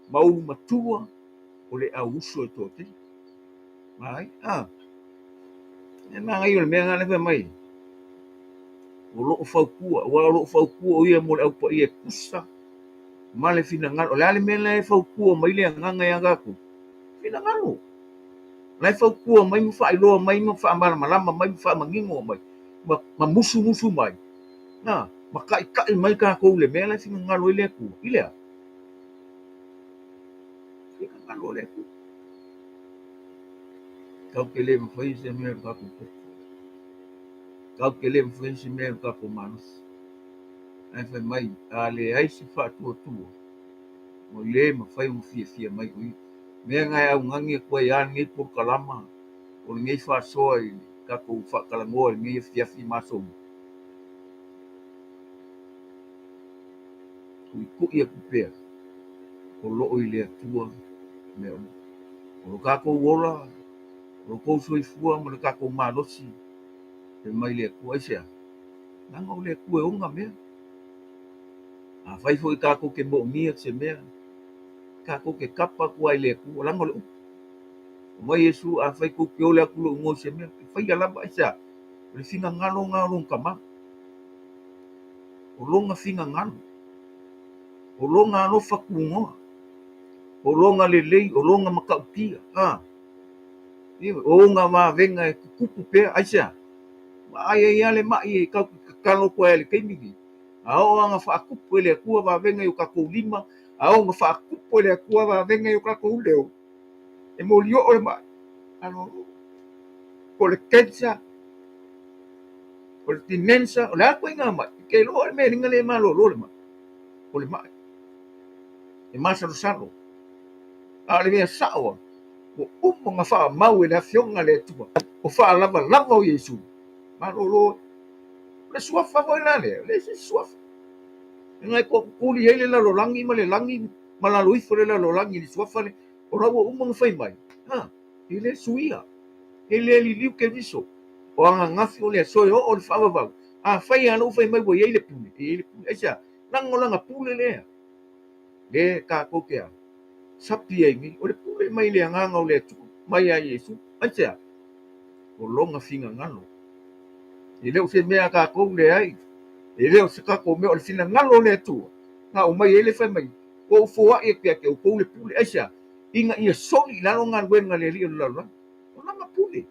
ma ulu matua o le au uso e toatele. Mai, a. E manaia o le mea lena fai mai. O lo o fautua, aua o lo o fautua o ia mo le Au Paia e tusa ma le finagalo. O le a le mea la e fautua mai le agaga ia tatou? Finagalo. La e fautua mai ma faailoa mai ma faamalamalama mai ma faamanino mai ma musumusu mai. Na, ma taitai mai tatou i le mea la e finagalo ai le Atua. I le a? Finagalo o le Atua. Tatou te le mafaia se mea i lo tatou toto. Tatou te le mafaia se mea i lo tatou malosi. Ae fai mai, a leai se faatuatua, ua le mafai ona fiafia mai o ia. Mea na e augani atu ai lava lenei polokalama o lenei faasoa i le tatou faatalanoa i lenei afiafi ma aso uma. Tuitui atu pea o lo o i le Atua mea uma. O lo tatou ola, o lo tou soifua ma le tatou malosi e mai le Atua. Aisea? Leaga o le Atua e ona mea. Afai foi tatou te moomia se mea, tatou te tapa atu lava i le Atua, leaga o le upu. Fai mai Iesu, afai tou te ole atu i lou igoa i se mea, e faia lava. Aisea? O le finagalo lena o lona Tama. O lona finagalo, o lona alofa tunoa, o lona lelei, o lona matautia, a, o ona vavega e tutupu pea. Aisea? Vaai ai lava le mai e tatou te tatalo atu ai i le taimi lenei. A oo lava ina faatupu e le Atua vavega i o tatou lima, a oo ina faatupu e le Atua vavega i o tatou leo, e molioo le mai. Malolo. Po o le cancer, o le dementia, o le a ituaiga mai, e te iloa le mea e liga le malolo le mai. O le mai. E masalosalo. A o le mea sao lava, ua uma ona faamau e le Afioga a le Atua, o faalavalava o Iesu. Malolo. O le suafa foi la lea, e leai se isi suafa. Leaga e toatutuli ai le lalolagi ma le lagi ma lalo ifo le lalolagi i le suafa lea. O la ua uma ona fai mai, ha, e le suia, e le liliu Keriso. O ananafi o le aso e oo le faavavau. Afai lava lou fai mai ua i ai le pule, e i ai le pule. Aisea? Leaga o lana pule lea. Lea tatou te a? Sapi ai nei. O le pule mai le agaga o le Atua, mai ia Iesu. Aisea? O lona finagalo. E le o se mea a tatou, leai. E le o se tatou mea, o le finagalo o le Atua. Na aumai ai le fai mai, ua ou foai atu ia te outou le pule. Aisea? Ina ia soli i lalo galuega a le alii o le lalolagi. O lana pule.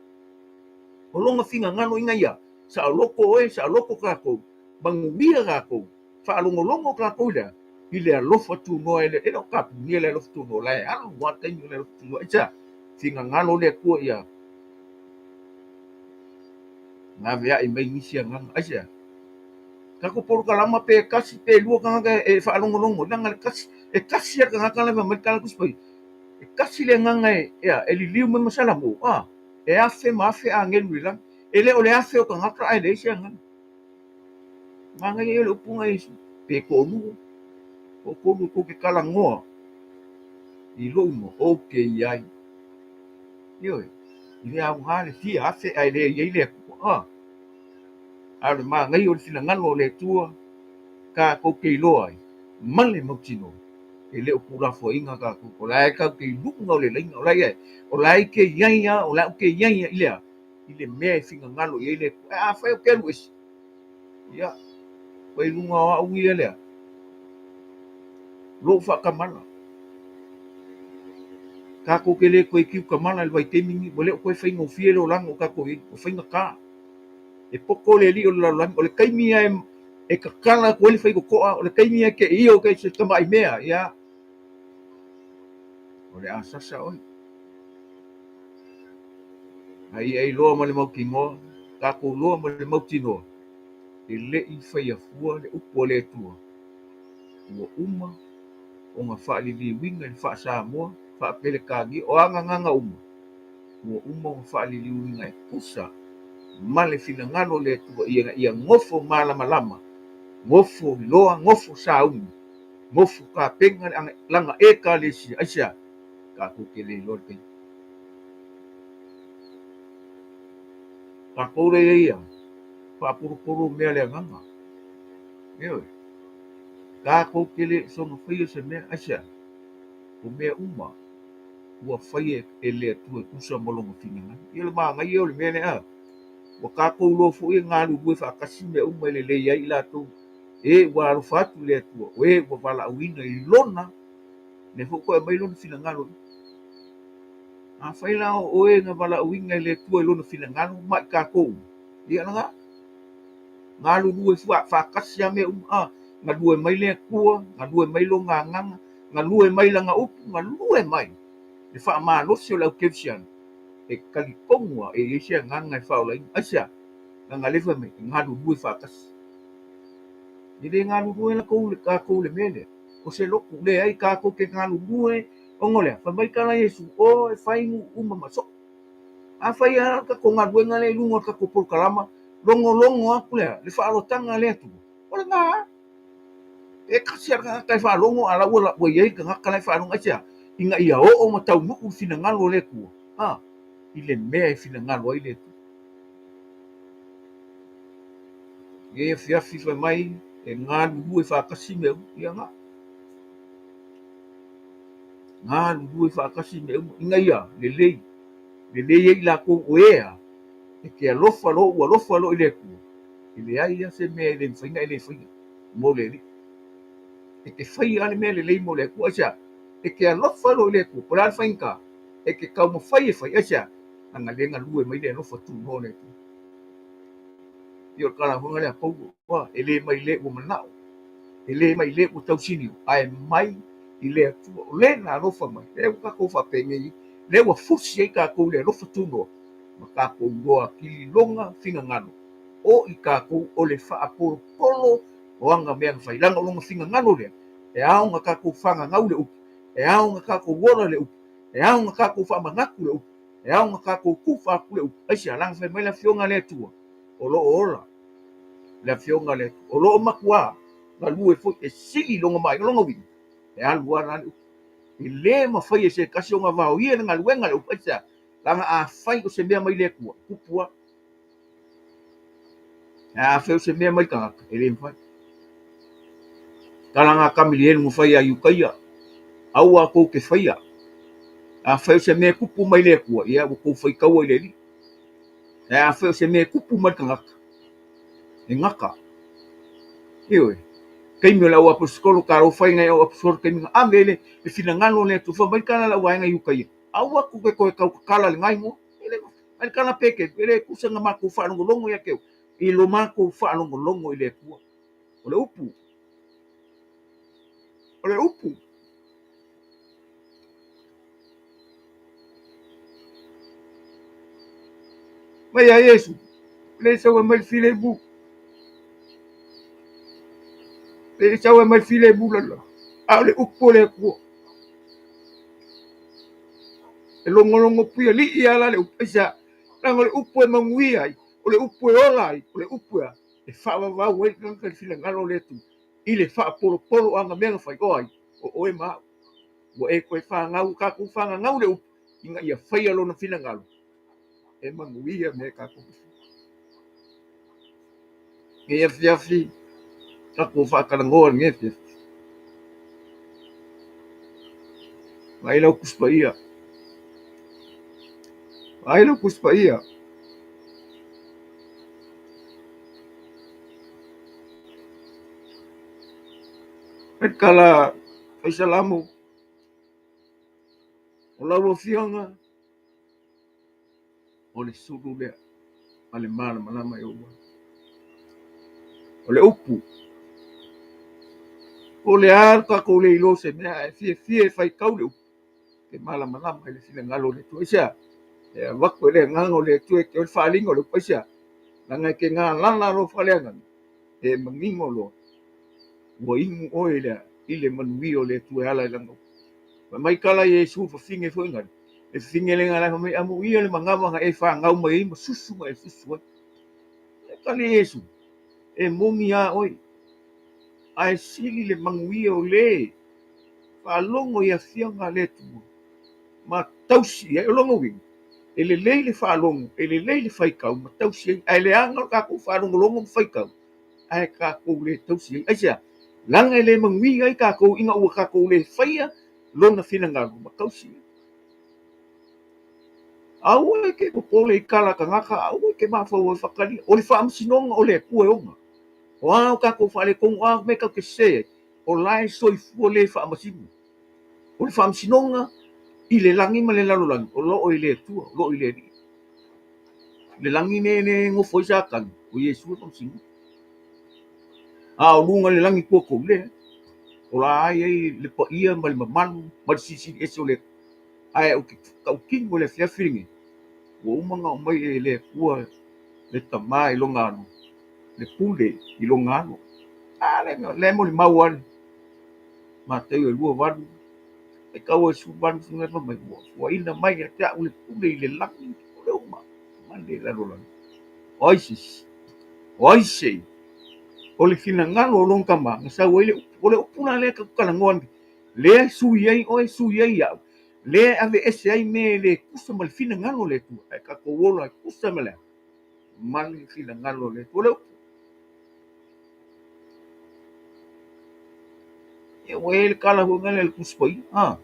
O lona finagalo ina ia saoloto oe, saoloto tatou, manuia tatou, faalogologo tatou i le a? I le alofa tunoa e le, e le o tapunia le alofa tunoa, la e alu lava le taimi o le alofa tunoa. Aisea? Finagalo le Atua ia laveai mai nisi agaga. Aisea? Tatou polokalama pe tasi pe lua tagata e faalogologo, leaga le tasi, e tasi lava le tagata la e fai mai le tala Tusi Paia. E tasi le agaga e, ea, e liliu mai ma Salamo, a, e afe ma afe agelu i le lagi. E le o le afe o tagata ae leai se agaga. Manaia ia o le upu na Iesu, pe toalua, toatolu tou te talanoa i lou igoa, ou te i ai. Ioe, e le aoga le fia afe ae le i ai le Atua. A, a o le manaia o le finagalo o le Atua tatou te iloa ai ma le mautinoa e le o tuulafoaiina tatou. O la e tatou te i luga o le laina, o la e i ai, o la e te i ai lava, o la e ou te i ai lava i le a? I le mea e finagalo i ai le Atua. Ae afai ou te alu ese, ia, ua i luga o au ia lea, lou faatamala. Tatou te le toe kiukamala i le vaitaimi lenei, ua le o toe faigofie le olaga o tatou i ai, ua faigata. E poto le alii o le lalolagi, o le taimi lava e tatala atu ai le faitotoa, o le taimi lava e te io ai se tamai mea, ia, o le a sasa oe. A ia iloa ma le mautinoa, tatou iloa ma le mautinoa, e le i faia fua le upu a le Atua, ua uma ona faaliliuina i le faa-Samoa, faa-Peretania, o a gagana uma, ua uma ona faaliliuina e tusa ma le finagalo o le Atua ina ia nofo malamalama, nofo iloa, nofo sauni, nofo tapena lana Ekalesia. Aisea? Tatou te le iloa le taimi. Tatou lea ia faapolopolo mea le agaga. Ioe. Tatou te le soona faia se mea. Aisea? O mea uma ua faia e le Atua e tusa ma Lona finagalo. Ia o le manaia o le mea lea, ua tatou iloa foi e galulue faatasi mea uma e lelei ai i latou e ua alofa atu i le Atua, o e ua valaauina i Lona, lea foi ua toe aumai Lona finagalo i i. Afai la o oe na valaauina e le Atua i Lona finagalo ma i tatou uma, ia lena, galulue faatasi lava mea uma, a, galue mai le Atua, galue mai Lona Agaga, galue mai Lana upu, galue mai le faamalosi o le aukerisiano, e talitonu lava e i ai se agaga e faaolaina. Aisea? Leaga o lea e fai mai, e galulue faatasi. E le galulue la tatou i le mea lea, o se lotu, leai, tatou te galulue ona o le a? Fai mai tala a Iesu, O e fai nuu uma ma soo. Afai lava le tatou galuega lea i luga o le tatou polokalama, logologo atu le le faaalotaga a le Atua, o lena lava. E tasi lava le tagata e faalogo a la ua ua i ai le tagata la e faalogo. Aisea? Ina ia oo ma taunuu le finagalo o le Atua, a, i le mea e finagalo ai le Atua. I afiafi fai mai e galulue faatasi mea uma, ia na. Galulue faatasi mea uma ina ia lelei, lelei ai i latou o e a e te alofa loa ua alofa loa i le Atua, e leai lava se mea e le mafai ona e le faia mo le Alii. E te faia lava le mea lelei mo le Atua. Aisea? E te alofa loa i le Atua. Po o le a le faigata, e te taumafai e fai. Aisea? Leaga lea e galue mai le alofa tunoa o le Atua. Ia o le talauga lea a Paulo, e le mai le ua manao, e le mai le ua tausinio, ae mai i le Atua o le na alofa mai. Lea ua tatou faapenei, lea ua fusi ai tatou i le alofa tunoa ma tatou iloa atili lona finagalo o i tatou o le faapolopolo o ana mea na fai. Leaga o lona finagalo lea, e ao ona tatou fagagau le upu, e ao ona tatou ola le upu, e ao ona tatou faamanatu le upu, e ao ona tatou tufa atu le upu. Aisea? Leaga fai mai le Afioga a le Atua, o lo o ola le Afioga a le Atua, o lo o matuā galue foi e sili lona maina. O lona uiga, e alu lava la le upu. E le mafai e se tasi ona vaoia le galuega a le upu. Aisea? Leaga afai o se mea mai le Atua, e tupu lava. Ae afai o se mea mai le tagata, e le mafai. Tala na Kamilielu na fai ia Iutaia, aua tou te faia. Afai o se mea e tupu mai le Atua, ia ua tou faitaua i le Alii. Ae afai o se mea e tupu mai le tagata, e gata. Ioe. Taimi o le au aposetolo, talofa e nai au aposetolo taimi na ave ai le finagalo o le Atua. Fai mai le tala a le au vaega Iutaia, aua tou te toe tautatala i lena igoa. E le mafai. Le tala Petelu, e le tusa na matou faalogologo ia te oe, i lo matou faalogologo i le Atua. O le upu, o le upu. Mai ia Iesu, le sau e mai le filemu. Le sau e mai le filemu lala, a o le upu o le Atua. E logologo puialii lava la le upu, aisea? Leaga o le upu e manuia ai, o le upu e ola ai, o le upu e faavavau ai le tagata i le finagalo o le Atua, i le faapolopolo o ana mea na fai, o ai? O oe ma au. Ua e toe fanau, tatou fagagau le upu ina ia faia lona finagalo e manuia mea tatou te faia. Lenei afiafi, tatou faatalanoa i lenei afiafi. Vaai lau Tusi Paia. Vaai lau Tusi Paia. Fai tala, fai salamo. lau Afioga, o le sulu lea ma le malamalama e oo ai. O le upu, po o le a lo tatou le iloa o se mea, ae fiafia e faitau le upu, e malamalama i le finagalo o le Atua. Aisea? E avatu e le Agaga o le Atua e te oe le faaaliga o le upu. Aisea? Leaga e te galala loa faaleagaga, e manino loa ua inu oe i le manuia o le Atua e ala i lana upu. Fai mai tala Iesu fafine foi nale, le fafine lena la fai mai, amuia le manava na e fanau mai ai ma susu na e susu ai. E tali Iesu, e moni a oe, ae sili le manuia o le faalogo i afioga a le Atua ma tausi i ai. O lona uiga, e lelei le faalogo, e lelei le faitau ma tausi ai, ae leaga lo tatou faalogologo ma faitau, ae tatou le tausi ai. Aisea? Leaga e le manuia ai tatou ina ua tatou le faia lona finagalo ma tausi ai. Aua e te popole i tala a tagata, aua e te mafaufau e faatalia. O le faamasinoga o le Atua e ona. O a o tatou faaletonu, o a mea tatou te sese ai, o la e soifua le faamasino. O le faamasinoga i le lagi ma le lalolagi, o lo o i le Atua, o lo o i le Alii. Le lagi ne le nofo ai Satani, o Iesu e faamasino. A o luga i le lagi tua tou, leai. O la e i ai le paia ma le mamalu ma le silisili ese o le Atua. Ae ou te tautino i le afiafi lenei, ua uma ona aumai e le Atua le Tama i lona alo, le pule i lona alo. A lea, lea e molimau lava le Mateo e 28, e tau ai 18 fai mai, ua fuaina mai ia te au le pule i le lagi o le uma ma le lalolagi. O ai se isi? O ai se o le finagalo o lona tama na sau ai le upu. O le upu la lea tatou te talanoa nei, lea e sui ai oe, sui ai au, lea e aveese ai mea e le tusa ma le finagalo o le Atua, ae tatou ola e tusa ma le a? Ma le finagalo o le Atua. O le upu. Ia ua i ai le tala foi lea i le Tusi Paia, a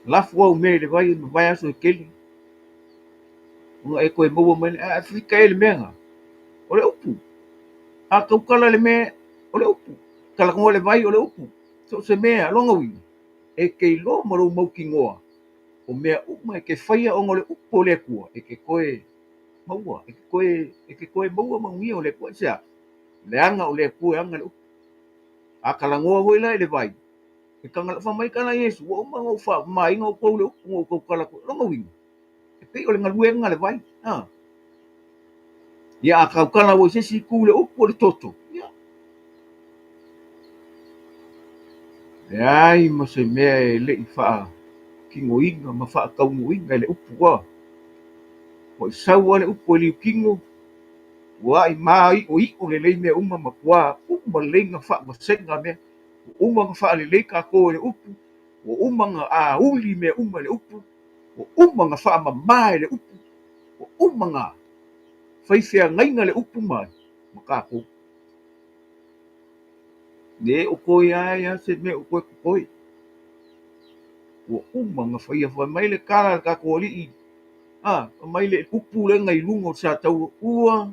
lafo au mea i le vai e mavae aso e tele ona e toe maua mai lea. Ae fika ai le mea lena, o le upu. A tautala le mea, o le upu. Talanoa le vai, o le upu. So o se mea, lona uiga, e te iloa ma lou mautinoa o mea uma e te faia ona o le upu o le Atua, e te toe maua, e te toe, e te toe maua manuia o le Atua. Aisea? Leaga o le Atua e ana le upu. A talanoa foi la i le vai, e taga, fai mai tala Iesu, ua uma ona ou faamamaina outou i le upu na ou tautala atu ai. O lona uiga, e pei o le galuega a le vai. A. Ia a tautala foi i se isi itu i le upu o le toto, ia. Leai ma se mea e le i faatinoina ma faataunuuina e le upu a. Ua i sau lava le upu e liutino, ua ai māiʻoiʻo lelei mea uma, matua uma lelei ona faavasega mea, ua uma ona faalelei tatou e le upu, ua uma ona auli mea uma e le upu, ua uma ona faamama e le upu, ua uma ona fai feagaiga le upu ma tatou. Le o toe ai lava se mea o toe totoe. Ua uma ona faia. Fai mai le tala a le tatou Alii, a, fai mai le upu lea na i luga o le sataua, ua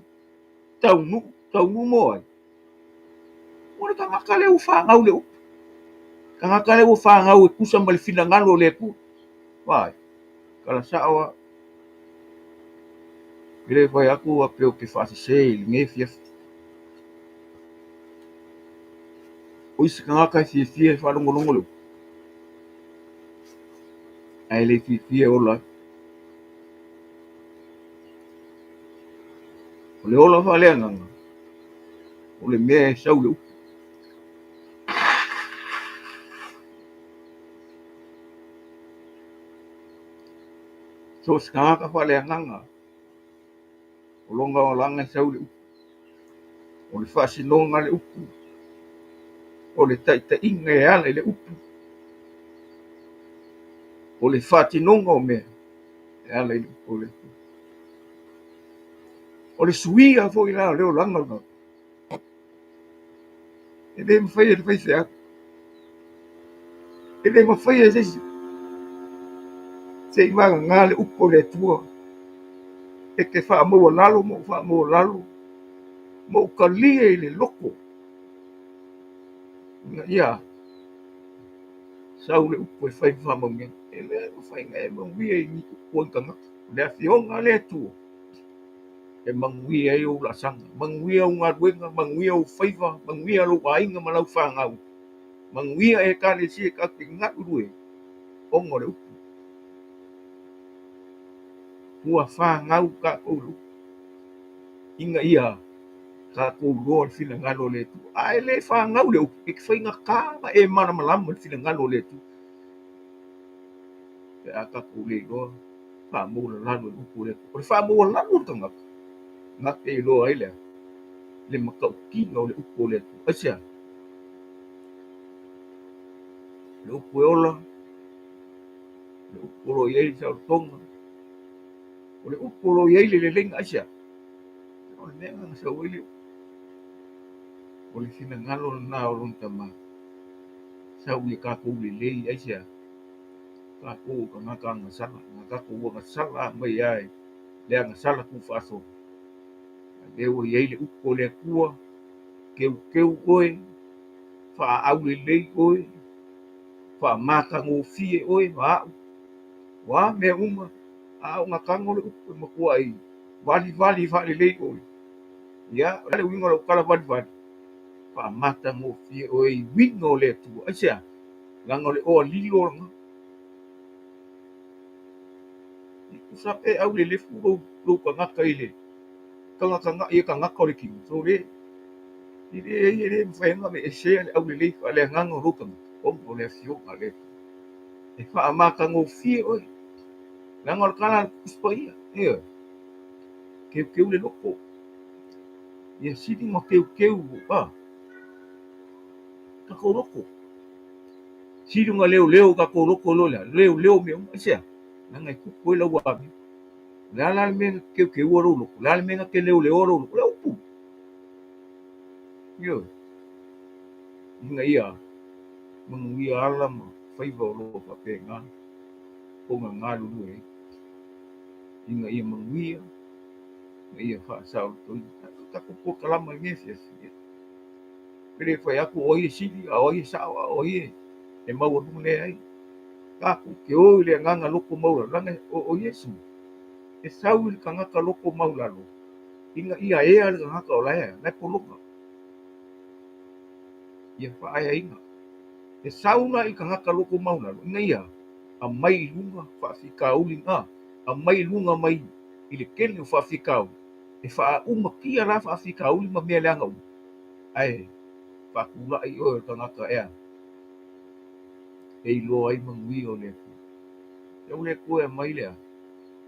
taunuu, taunuu mo ai? O le tagata lea ua fanau le upu. Tagata lea ua fanau e tusa ma le finagalo o le Atua. Vaai, tala sao lava. E le fai atu faapea ou te faasese i lenei afiafi. O isi tagata e fiafia e faalogologo le upu, ae le fiafia e ola ai. O le ola faaleagaga, o le mea e sau i le upu. So o se tagata faaleagaga, o lona olaga e sau i le upu. O le faasinoga a le upu, o le taitaiga e ala i le upu, o le faatinoga o mea e ala i le upu o le Atua. O le suia foi la o le olaga o le tagata, e le mafai e le faifeau, e le mafai e se isi se i vagana le upu o le Atua e te faamaualalo ma ou faamaualalo ma ou talia i le loto ina ia sau le upu e fai ma faamanuiaga. le mafai ona e manuia i ni upu a ni tagata. O le Afioga a le Atua e manuia ai ou laasaga, manuia ou galuega, manuia ou faiva, manuia lou aiga ma lau fanau, manuia Ekalesia tatou te galulue ona o le upu. Ua fanau tatou i le upu ina ia tatou iloa le finagalo o le Atua. A e le fanau le upu, e te faigata ona e malamalama i le finagalo o le Atua. Pe a tatou le iloa faamaulalalo i le upu o le Atua. O le faamaualalo o le tagata, na te iloa ai le a? Le matautino o le upu o le Atua. Aisea? O le upu e ola, o le upu o lo o i ai le saolotoga, o le upu o lo o i ai le leleiga. Aisea? O le mea lena na sau ai le upu. O le finagalo lena o lona Tama, sau ia tatou lelei. Aisea? Tatou o tagata agasala, na tatou agasala mai lava i le agasala tuufaasolo. A lea ua i ai le upu o le Atua, keukeu oe, faaaulelei oe, faamatagofie oe ma au, o a mea uma, a o na tago le upu e matuai valivali faalelei oe. Ia, o le a le uiga o lau tala valivali? Faamatagofie oe i uiga o le Atua. Aisea? Leaga o le oa lilo lena. E tusa pe aulelefu lou tagata i le tagatagai e tagata o le tino. Sole, e leai e le mafai ona aveesea le aulelei faaleagaga o lou tagata ona o le Afioga a le Atua. E faamatagofie oe. Leaga o le tala a le Tusi Paia, ioe, keukeu le loto. Ia sili ona keukeu a tatou loto. Sili ona leoleo tatou loto i lo le leoleo mea uma. Aisea? Leaga e tupu ai lau amio. O le a la le mea na te keukeua lou loto? O le a le mea na te leoleoa lou loto? O le upu. Ioe. Ina ia manuia ala ma faiva o lo o faapena ona galulue ai, ina ia manuia ma ia faasaolotoina. O tatou polokalama i lenei afiafi, e le fai atu o ai e sili a o ai e sao a o ai e maualuga, leai. Tatou te o i le agaga loto maualalo, leaga o Iesu e sau i le tagata loto maualalo ina ia ea le tagata o la e poloka, ia faaeaina. E sau la i le tagata loto maualalo ina ia aumai i luga faafitauli na, aumai i luga mai i le tele o faafitauli, e faaumatia la faafitauli ma mea leaga uma, ae faatulai oe o le tagata ea e iloa ai manuia o le Atua. Sau le Atua e aumai le a?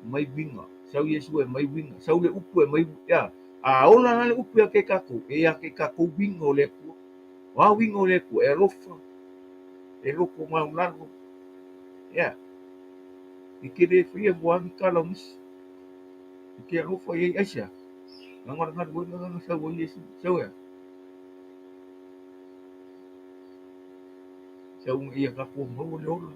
Aumai uiga. Sau Iesu e aumai uiga. Sau le upu e aumai ea. A ola la le upu ia te tatou, e ia te tatou uiga o le Atua. O a uiga o le Atua? E alofa, e loto maulalo, ea. E te le faia mua ni tala o nisi. E te alofa i ai, aisea? Leaga o le galuega lena na sau ai Iesu. Sau ea? Sau ina ia tatou maua le ola,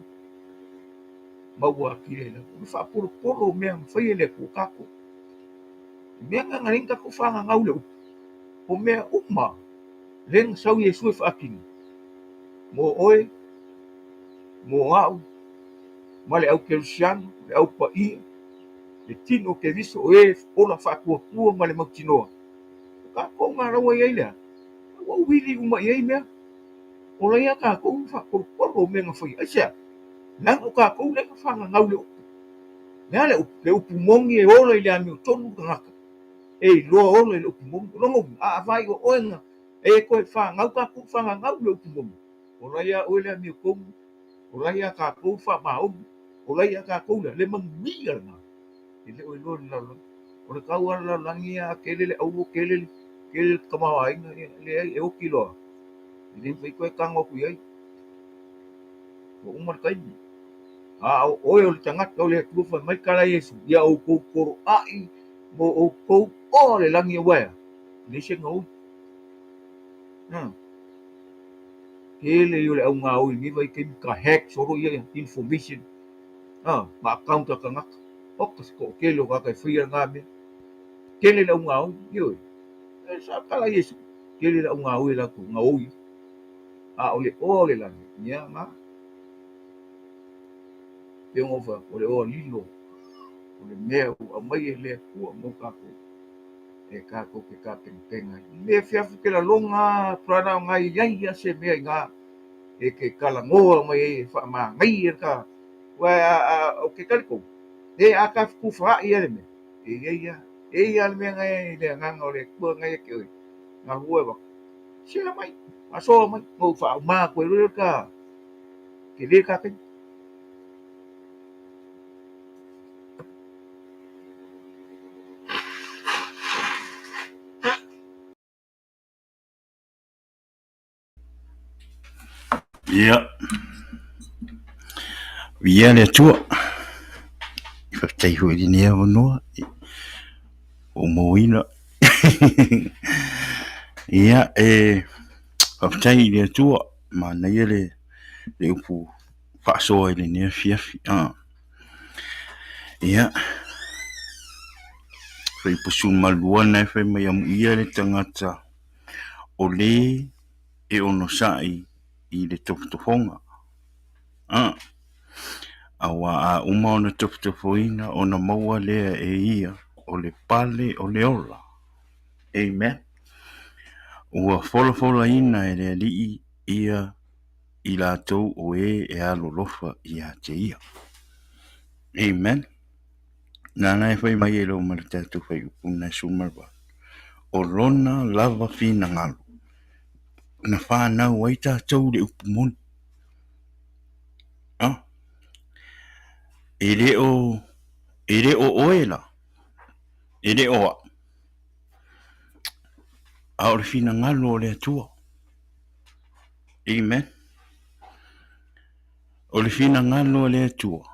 maua atili ai lava. O le faapolopolo o mea na faia e le Atua tatou. O mea na na leai ni tatou fagagau i le upu. O mea uma lea na sau Iesu e faatino mo oe, mo au, ma le au kerisiano, le au paia, le tino o Keriso, o e ola faatuatua ma le mautinoa. O tatou na la ua i ai le a? Ua uili uma i ai mea. O la ia tatou na faapolopolo o mea na faia. Aisea? Leaga o tatou lea na fagagau le upu. Le a le upu? Le upu moni e ola i le amiotonu le tagata. E iloa ola i le upu moni. O lona uiga, a vaai o oe na e toe fagau tatou fagagau le upu moni. Ola ia oe le amiotonu, ola ia tatou le faamaoni, ola ia tatou le manuia lena. E le o iloa i le lalolagi. O le tau lava o le lalolagi ia, a tele le auro, tele le tamaoaiga, ia leai, e oti loa. E le mafai toe tago atu i ai. Ua uma le taimi. A o oe o le tagata o le Atua, fai mai tala a Iesu, ia outou poloai mo outou oa le lagi aua e a? E leai se gaoi. Tele ia o le au gaoi i lenei vaitaimi ka hack solo ia information ma account a tagata. Oka se toatele o tagata e faia lena mea. Tele le au gaoi, ioe. E sa tala Iesu, tele le au gaoi e latou gaoi ai. A o le oa o le lagi, ia na. Pei ona ou fai atu, o le oa lilo o le mea ua aumai e le Atua mo tatou e tatou te tapenapena ai. I le afiafi ou te lalona lava brother o na e i ai lava se mea i ina e te talanoa mai ai e faamanaia le ta aua ou te talitonu e a ta fetufaai lava i le mea e i ai lava e i ai lava le mea na i le agaga o le Atua na ia te oe na fua e avatu share mai faasoa mai ona ou faauma atu ai loa lea o le ta tele ta taimi. Ia, viia le Atua, faafetai foi i lenei avanoa ua ou mauaina. Ia, e faafetai i le Atua, manaia le upu faasoa i lenei afiafi. Ia, Fuaiupu 12 lena e fai mai amuia le tagata o le e onosai i le tofotofoga. Aua a uma ona tofotofoina ona maua lea e ia o le pale o le ola. Amen. Ua folafolaina e le Alii ia i latou o e e alolofa ia te ia. Amen. Nāna e fai mai e lou ma le tatou fuaiupu na e 18, o lona lava finagalo na fanau ai tatou i le upu moni. Ah, e le o, e le o oe la, e le o au, a o le finagalo o le Atua. Amen. O le finagalo o le Atua,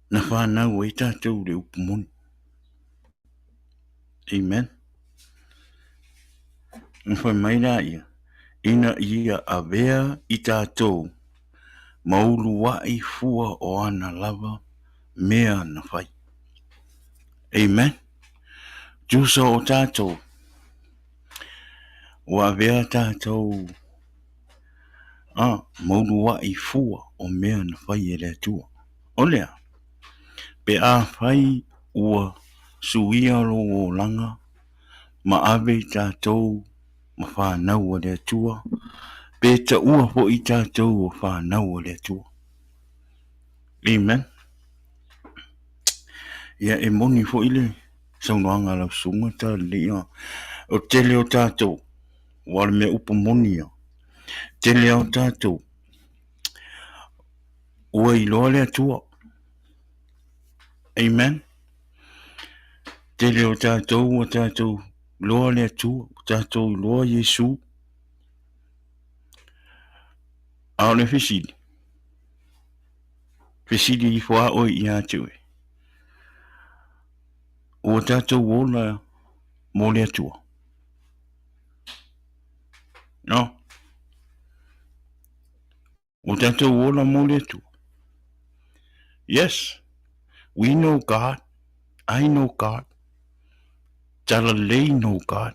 na fanau ai tatou i le upu moni. Amen. Na fai mai la ia, ina ia avea i tatou ma uluai fua o ana lava mea na fai. Amen. Tusa o tatou, ua avea tatou a ma uluai fua o mea na fai e le Atua. O le a? Pe afai ua suia lou olaga ma ave i tatou ma fanau a le Atua, pe taua foi tatou o fanau a le Atua. Amen. Ia e moni foi le saunoaga a lau susuga Talalelei, o le tele o tatou, aua o le mea upu moni ia, tele lava o tatou ua iloa le Atua. Amen. Tele o tatou ua tatou iloa le Atua, ua tatou iloa Iesu. A o le fesili, fesili ifo lava oe ia te oe, ua tatou ola mo le Atua? No. Ua tatou ola mo le Atua. Yes, we know God. I know God. Talalelei know God.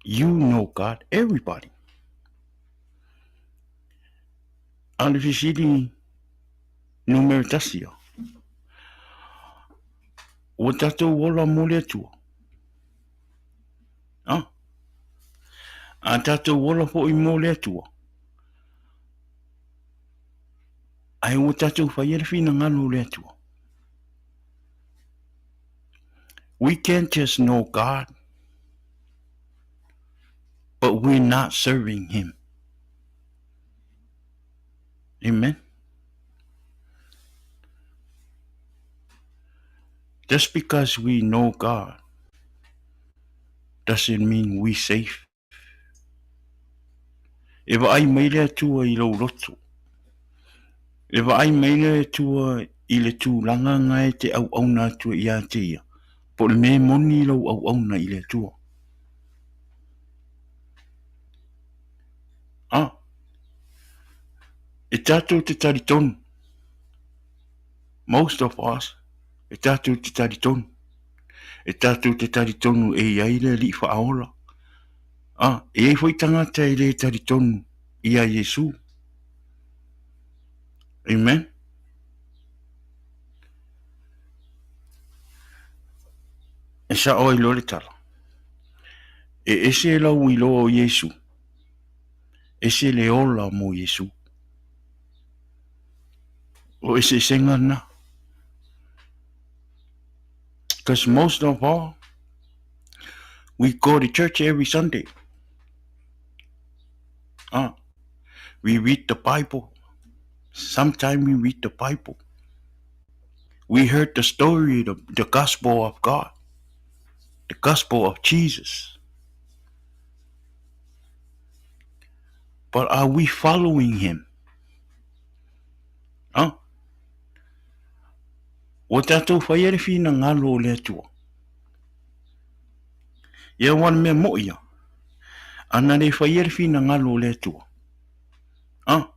You know God. Everybody. A o le fesili numera tasi ia. Ua tatou ola mo le Atua. Ah. A tatou ola foi mo le Atua. Ae ua tatou faia le finagalo o le Atua. We can't just know God, but we're not serving Him. Amen. Just because we know God doesn't mean we safe. E vaai mai le Atua i lou loto. E vaai mai le Atua i le tulaga na e te auauna atu ai ia te ia, po o le mea e moni lou auauna i le Atua. Ah, e tatou te talitonu. Most of us, e tatou te talitonu. E tatou te talitonu e i ai le Alii Faaola. Ah, e i ai foi tagata e le talitonu ia Iesu. Amen. E sao ai loa le tala, e ese lau iloa o Iesu, ese le ola mo Iesu. O eseesega lena. Because most of all, we go to church every Sunday. We read the Bible. Sometimes we read the Bible. We heard the story, the, the gospel of God, the gospel of Jesus. But are we following him? Huh? Ua tatou faia le finagalo o le Atua. Ia ua le mea moʻi ia. Ana le faia le finagalo o le Atua. Ah,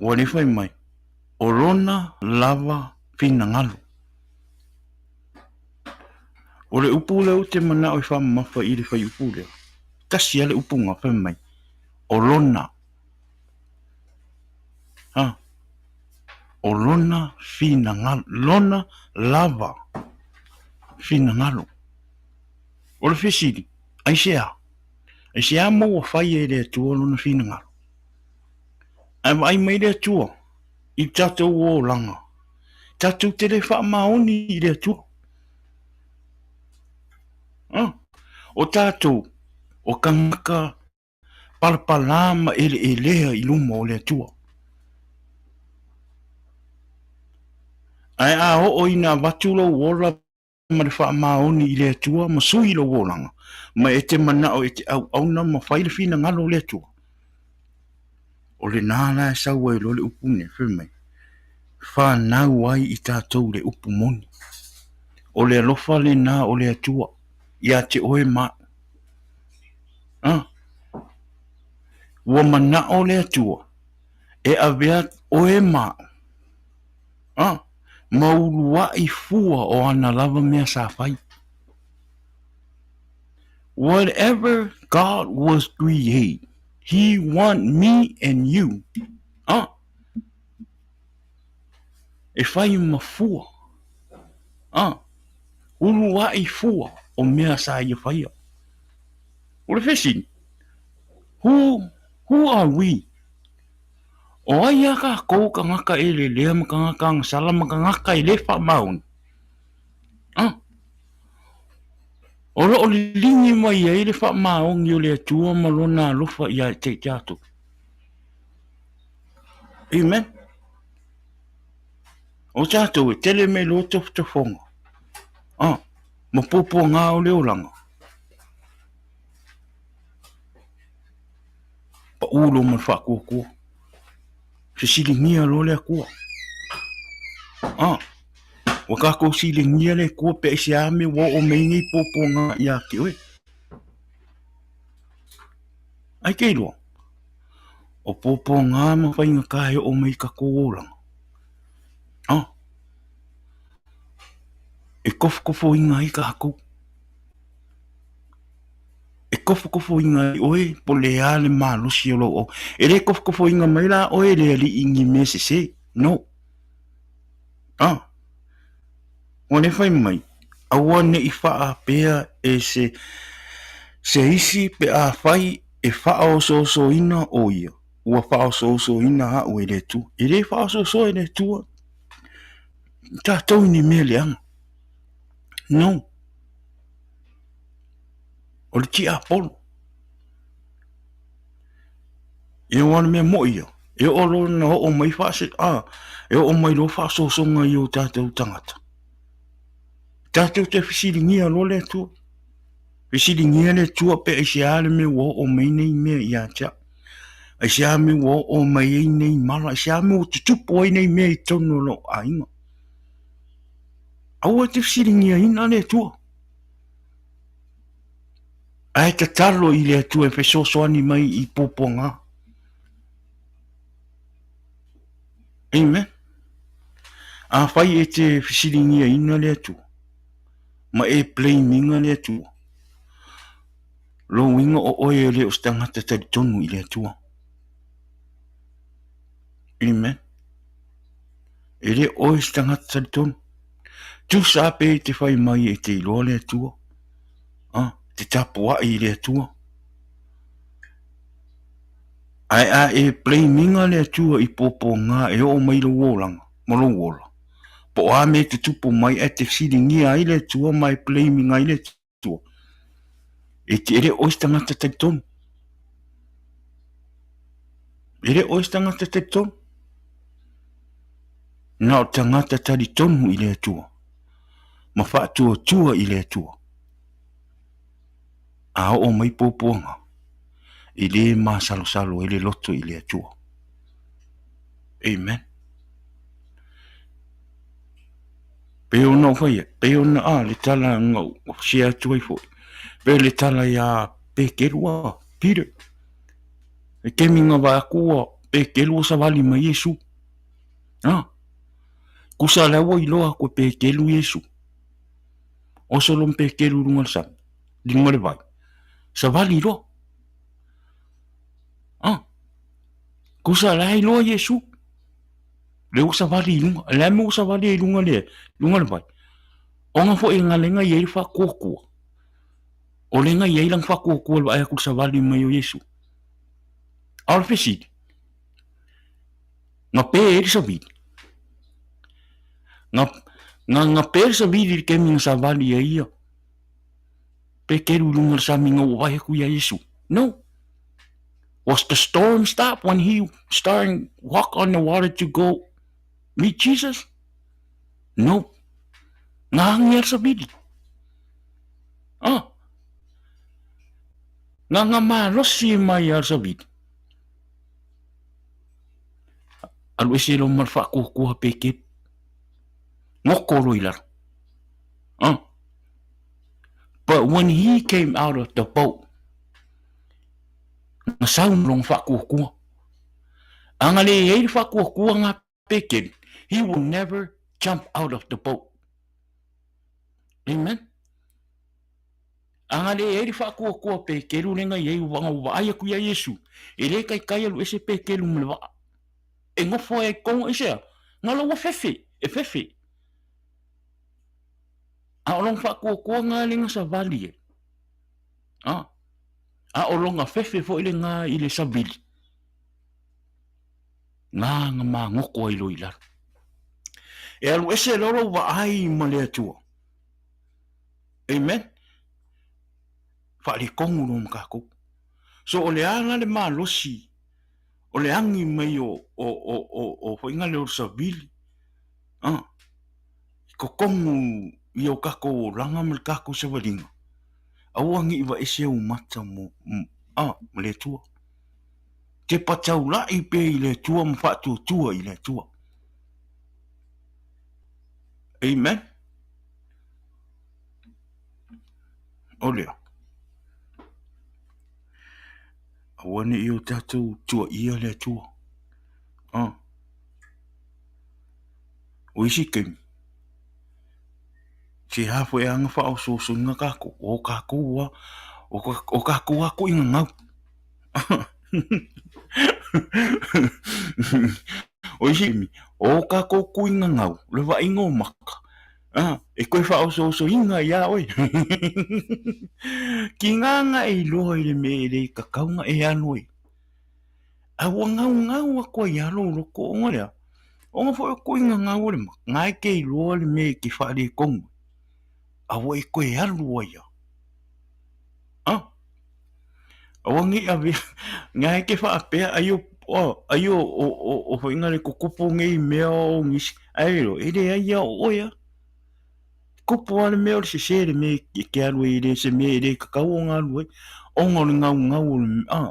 ua le fai mai, o lona lava finagalo. O le upu lea ou te manao e faamamafa i le fuaiupu lea, tasi lava le upuga fai mai, o lona. Ha, o lona finagalo, lona lava finagalo. O le fesili, aisea? Aisea mo ua fai e le Atua lona finagalo? Ae vaai mai le Atua i tatou olaga, tatou te le faamaoni i le Atua. Ah, o tatou, o kangaka palapala ma eleelea i luma o le Atua. Ae a oo ina avatu lou ola ma le faamaoni i le Atua ma sui lou olaga, ma e te manao e te auauna ma fai le finagalo o le Atua, o lena la e sau ai loa le upu nei, fai mai, fanau ai i tatou le upu moni. O le alofa lena o le Atua ia te oe ma au. A, ua manao le Atua e avea oe ma au, a, ma uluaʻi fua o ana lava mea sa fai. Whatever God was create, He want me and you, a, e fai ma fua, a, uluaʻi fua o mea sa ia faia. O le fesili, who, who are we? O ai a kākou kangaka e lelea ma kangaka agasala ma kangaka e le faamaoni? Ah. O loo liligi mai ai le faamaoni o le Atua ma lona alofa ia te tatou. Amen. O tatou e tele mai loa tofotofoga. Ah, ma puapuaga o le olaga. Paʻu loa ma le faatuatua. Fesiligia loa le Atua. Ah, ua tatou siligia le Atua pe aisea mea ua oo mai nei puapuaga ia te oe. Ai ke iloa, o puapuaga ma faigata e oo mai i tatou olaga. Ah, e kofokofoina ai tatou. E kofokofoina ai oe po o le a le malosi o lou E le kofokofoina mai la oe e le Alii i ni mea sese. No. Ah. Ua le fai mai, aua ne i faapea e se, se isi pe afai e faaosoosoina o ia, ua faaosoosoina au e le Atua. E le faaosoosoa e le Atua tatou i ni mea leaga. No. O le tiapolo. Ia aua o le mea moi ia, e oo loa ina oo mai faase, a, e oo mai loa faasoasoga i o tatou tagata. Tatou te fesiligia loa le Atua. Fesiligia le Atua pe aisea le mea ua oo mai nei mea ia te au. Aisea mea ua oo mai ai nei mala, aisea mea ua tutupu ai nei mea i totonu o lou aiga. Aua e te fesiligiaina le Atua. Ae tatalo i le Atua e fesoasoani mai i puapuaga. Amen. Afai e te fesiligiaina le Atua, ma e blame-ina le Atua, Lou uiga o oe e le o se tagata talitonu i le Atua. Amen. E le oe se tagata talitonu. Tusa pe i te whai mai e te iloa le Atua. Ah, te tapuai i le Atua. Ae a e blaminga le Atua i pōpō e oo mai lou olaga ma lou ola. Po o a mea e tutupu mai ae te fesiligia ai le Atua ma e blaminga ai le Atua. E te e le oe se tagata talitonu. E le oe se tagata talitonu. Na o tagata talitonu i le Atua ma faatuatua i le Atua. A oo mai puapuaga, e le masalosalo ai le loto i le Atua. Amen. Pei ona ou fai atu, pei ona, a, le tala na ou share atu ai foi, pei o le tala iā Pekeru a, Peter. E kemi nga vae atu ua Pekeru ua savali mai Iesu. A, kusa lea ua iloa atu e Pekeru Iesu. Oso lo ma Pekeru i luga o le sami, i luga o le vai. Savali loa. A, kusa lea iloa Iesu. Le ua savali i luga, le a mea ua savali ai i luga le, luga le vai. Ona foi e galega i ai le faatuatua. O le ga i ai lana faatuatua i le vaai atu i le savali mai o Iesu. A o le fesili, na pe ai le savili? Na, na, na pe le savili i le taimi na savali ai ia? Pekeru i luga o le sami na ua vaai atu iā Iesu? No. Was the storm stop when he starting walk on the water to go meet Jesus? No. Na agi a le savili. Ah. Na nga malosi mai a le savili. Alu ese loa ma le faatuatua Pekeru. Goko loa i lalo. Ah. But when he came out of the boat, na sau ma lona faatuatua. A na le i ai le faatuatua na Pekeru, he will never jump out of the boat. Amen. A na le i ai le faatuatua Pekeru le na i ai ua vaai atu ia Iesu, e le taitai alu ese Pekeru ma le vaa. E nofo ai i totonu aisea? Na o la ua fefe, e fefe. A o lona faatuatua na le na savali ai. A, a o lona fefe foi lena i le savili, na na magoto ai loa i lalo. E alu ese loa lou vaai ma le Atua. Amen. Faaletonu loa ma tatou. So o le a la le malosi o le agi mai o o o o o foi na le o le savili. Ah. I totonu i o tatou olaga ma le tatou savaliga, aua ne i vaese ou mata mo, a, ma le Atua. Tepa taulai pea i le Atua ma faatuatua i le Atua. Amen. O lea. Aua ne i o tatou tuaia le Atua. Ah. O isi taimi, se hā foi anga whaosoosonga kākou, o kākou a, o, o kākou a koʻi ngau. O isi taimi, o kākou kui ngau, le vaaiga o maka, ah, e koe whaosoosoina iā oe. Ki ngā nga e iloa i le mea e le kakaunga e alu ai. A ua ngaungau aku ai iā lou loko ona lea, ona foi o koʻi ngau o le maka, nga e ke iloa le mea e ke faaletonu ai, a ua e toe alu ai a. A, aua nei avea, nga e ke faapea ai o, ai o, o, o, o foi nga le tutupu nei mea o nisi, ae lo, e leai a o oe a. Tupu a le mea o le sese le mea e ke alu ai, e le se mea e le kakau ona alu ai, ona o le ngaungau o le, a,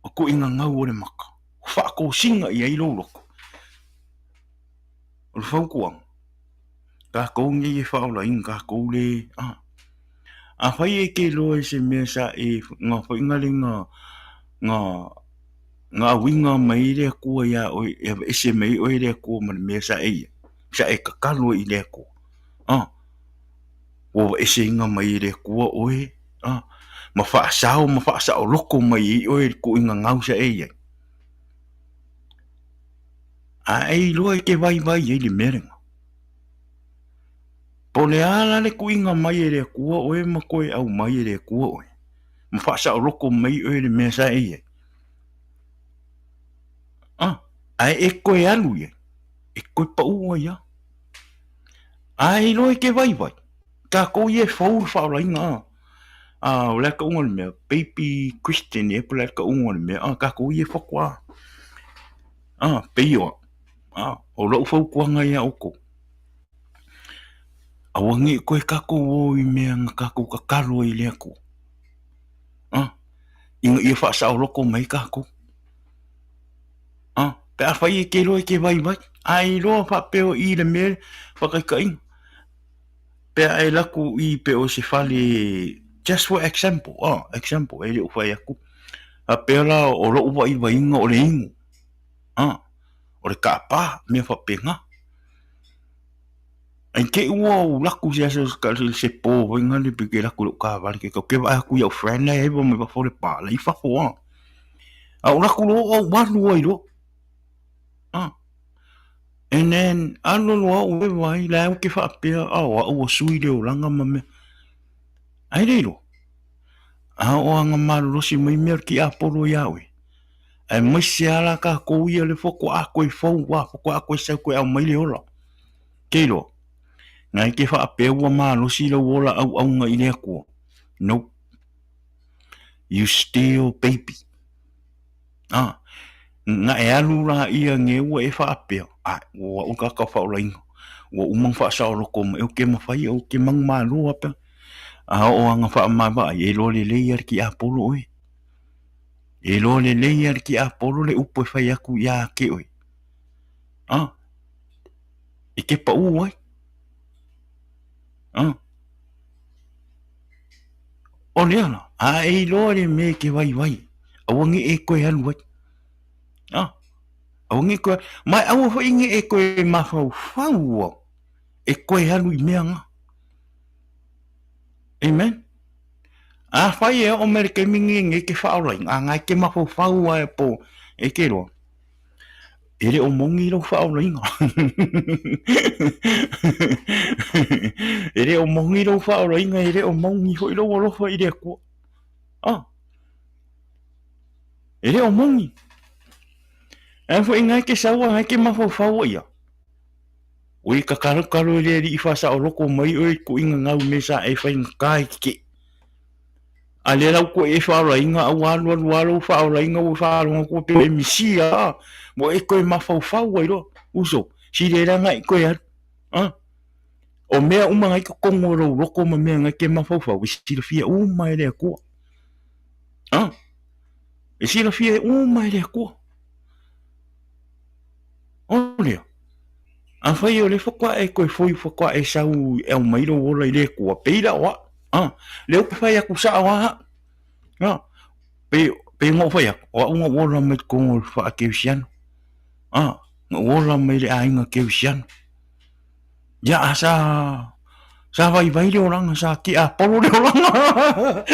o kuʻiga gau o le maka, ua faatosina i ai lou loto. O le fautuaga, kākou nei e faaolaina kākou le, a, afai e ke iloa i se mea sa e nga foi nga le nga, nga, nga auiga mai le Atua iā oe, e aveese mai oe e le Atua ma le mea sa e ia, sa e tatalo ai i le Atua, a, ua aveeseina mai e le Atua oe, a, ma faasao ma faasaoloko mai ai oe i le kuiga gau sa e i ai. A e iloa e te vaivai ai le mea lena. Po o le a la le kuiga mai e le Atua oe ma toe aumai e le Atua oe, ma faasaoloko mai oe i le mea sa e i ai. A, ae e toe alu i ai, e toe pau ai lava. A e iloa e te vaivai, tatou ia e fou le faaolaina a. A o le a le tauga o le mea, baby Christian ea po o le a le tauga o le mea, a tatou ia e faatoa a pei o au, a o lau fautuaga ia outou, aua ne i toe tatou o i mea na tatou tatalo ai i le Atua, a ina ia faasaoloko mai tatou. A, pe afai e te iloa e te vaivai, a e iloa faapea o i le mea faataitaiga, pe a e alu atu i pe o se fale, just for example, a, example, e le o fai atu, faapea la o lou vaivaiga o le inu, a, o le tapa, mea faapena. Ai te i ua ou alu atu i se aso se po foi lea pe te alu atu i lou taavale ke vaai atu i au friend la e aiva mai fafo o le pa la i fafo lava. A ou alu atu loa ou alu ai loa. Ah. And then alu alu lava ou e vaai la ou te faapea ah o au ua sui le olaga ma mea. Ai le iloa. A o aga malolosi mai mea o le tiapolo ia oe. Aemaise lava la tatou ia le faatoa toe fou lava, faatoa toe sau toe aumai le ola. Ke iloa, na e te faapea ua malosi lou ola auauna i le Atua. Nope. You still baby. Ah, na e alu la ia ne ua e faapea, ah, ua au tagata faaolaina, ua uma ona faasaoloko mai, ou te mafai, ou te manumalo lava pe a oo lava ina faamavaai, e iloa lelei lava le tiapolo oe. E iloa lelei lava le tiapolo le upu e fai atu ia te oe. Ah, e te pau ai. Ah. O le ala, a e iloa le mea e te vaivai, aua ne i e toe alu ai. Ah, aua ne i toe, ma aua foi ne i e toe mafaufau au e toe alu i mea na. Amen. Afai e oo mai le taimi lenei e te faaolaina, a na e te mafaufau lava po e te iloa, e le o moni lou faaolaina. E le o moni lou faaolaina, e le o moni foi lou alofa i le Atua. Ah, e le o moni. Ae foi na e te sau a na e te mafaufau ai ia. Ui kakalokalo i le alii faasaoloko mai oe i kuiga gau me sa e faigata i te A lea la ua e faaolaina a ua alualu lava lou faaolaina ua faalogo atu pei ua e misia a ua e toe mafaufau ai loa. Uso, si le la na i toe alu. A o mea uma na i totonu o lou loto ma mea na e te mafaufau e silafia uma e le Atua. A e silafia uma e le Atua. O lea, afai o lea faatoa e toe foi faatoa e sau e aumai lou ola i le Atua, pei la o au, a, lea ou te fai atu sao lava au, a, pei, pei ona ou fai atu, o au na ou ola mai totonu o le faakerisiano, a, na ou ola mai le aiga kerisiano. Ia, a sa, sa vaivai le olaga, sa tiapolo le olaga.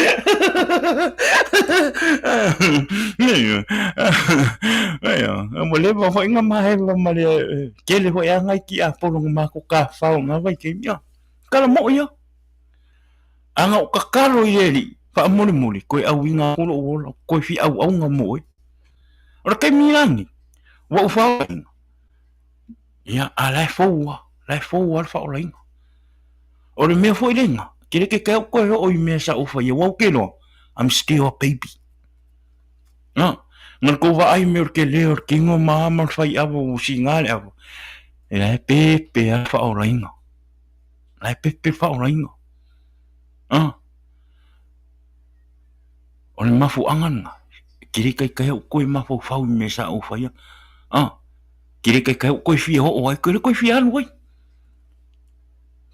Ua leva foi na maeva ma le tele foi lava nai tiapolo na matou tafafao i na vaitaimi. Ia, tala moi lava. A na ou tatalo i le Alii, faamolemole, toe auina atu lou ola, toe fia auauna mo oe. O le taimi la lenei, ua ou faaolaina, Ia, a la e fou lava, la e fou lava le faaolaina. O le mea foi lena, ke le ke au koe oo i mea sa ou faia, ua ou ke loa, I'm still a baby. Na, na le kou vaai me o le tele o le kino ma a ma le fai ava ua siga le ava, e la e pepe lava le faaolaina. La e pepe le faaolaina. Ah. O le mafuaaga lena, ke le taitai au koe mafaufau i mea sa ou faia. Ah. Ke le taitai au koe fia oo ai, ke le koe fia alu ai.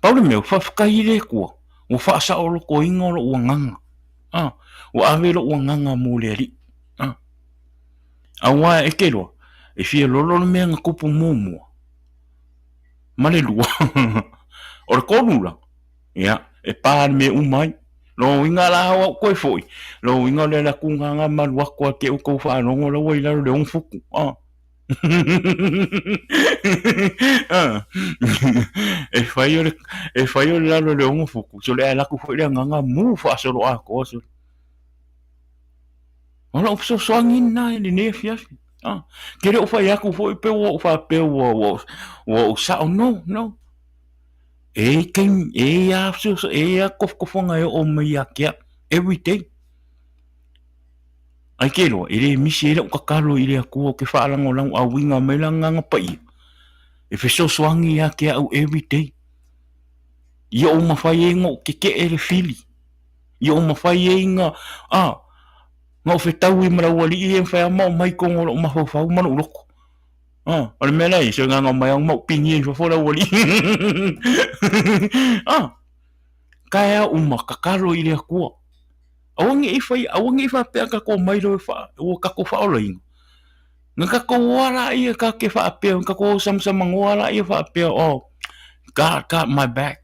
Pau le mea, faafetai i le Atua, ua faasaolotoina lou agaga. Ah, ua ave lou agaga mo le Alii. Ah. Aua e te iloa, e fia lolo le mea na tupu muamua ma le lua. O le tolu la, ia, e pa le mea uma ai. Lona uiga la o au koe foi, lona uiga o le ala atu gaga ma alu atu a te u tou faalogo la ua i lalo le 6 futu. Ah. E fai o le, e fai o le lalo le 6 futu, sole ae alu atu foi le agaga mu faasolo atoa sole. O lou fesoasoani lena i lenei afiafi. Ah, ke le o fai atu foi pe ua ou faapea ua, ua, ua ou sao. No, no. E i taimi, e i a fesoasoani, e i a tofotofoga e oo mai ia te au, every day. Ai ke loa, e le misi ai lau tatalo i le Atua ou te faalagolago a uiga mai le Agaga Paia, e fesoasoani ia te au every day. Ia ou mafai ai ona ou tetee le fili. Ia ou mafai ai ona, a, na ou fetaui ma le aualii ia e mafai lava ona omai i totonu o lou mafaufau ma lou loto. A, o le mea la e i ai, so e omai lava ma ou pigi ai i fafo le aualii. A, taeao uma, tatalo i le Atua. Aua ne i fai, aua ne i faapea tatou omai loa e faa, ua tatou faaolaina. Na tatou o lava laia tatou te faapea, tatou samasamanoa laia faapea, oh, God got my back.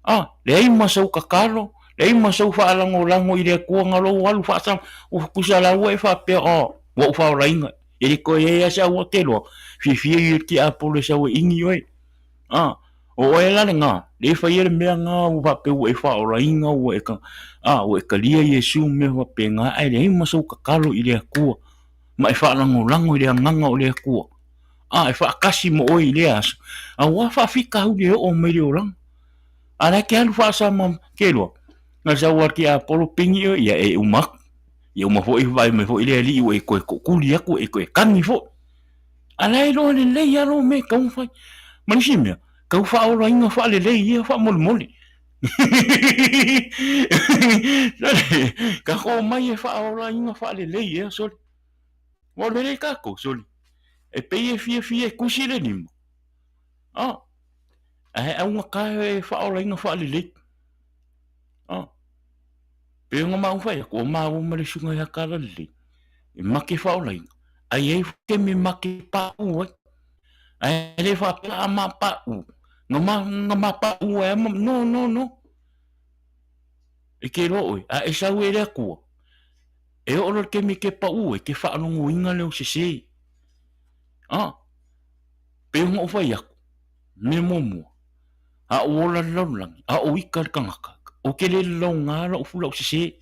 Ah, leai ma sou tatalo, leai ma sou faalagolago i le Atua na lou alu faasama, ua tusa la ua e faapea, oh, ua ou faaolaina. E le toe i ai lava se auala te iloa, fiafia ia le tiapolo e sau e ʻini oe. Ah, o oe la lena, lea e faia le mea lena ua faapea ua e faaolaina, ua e, ah, ua e talia Iesu ma mea faapena, ae leai ma sou tatalo i le Atua, ma e faalagolago i le agaga o le Atua. A, e faatasi ma oe i lea aso, auā faafitauli e oo mai le olaga. A la e te alu faasama ke loa, na sau a tiapolo pigi oe, ia e uma atu. Ia uma foi, vaai mai foi le alii ua e toe tootuli atu, e toe kani foi. A la e iloa lelei lava lou mea e tatau ona fai. Ma le isi mea, tau faaolaina faalelei ia faamolemole. Sole, tatou omai e faaolaina faalelei ea, sole. Ua lelei tatou, sole. E pei e fiafia e tusi le lima. Ah, ae augata e faaolaina faalelei. Ah. Pei ona maua fai atu, o maua ma le susuga ia Talalelei, e make faaolaina, ae i ai foi taimi e make paʻu ai. Ae le faapea a ma paʻu, na ma, na ma paʻu ai ma, no, no, no. E ke iloa ʻoe, a e sau e le Atua, e oo loa i le taimi e ke paʻu ai, ke faalogoina lea o sese. A, pei ona ou fai atu, mea muamua, A ou ola i le lalolagi, a ou ika i le tagata, ou te le lalaoga lau lau sese.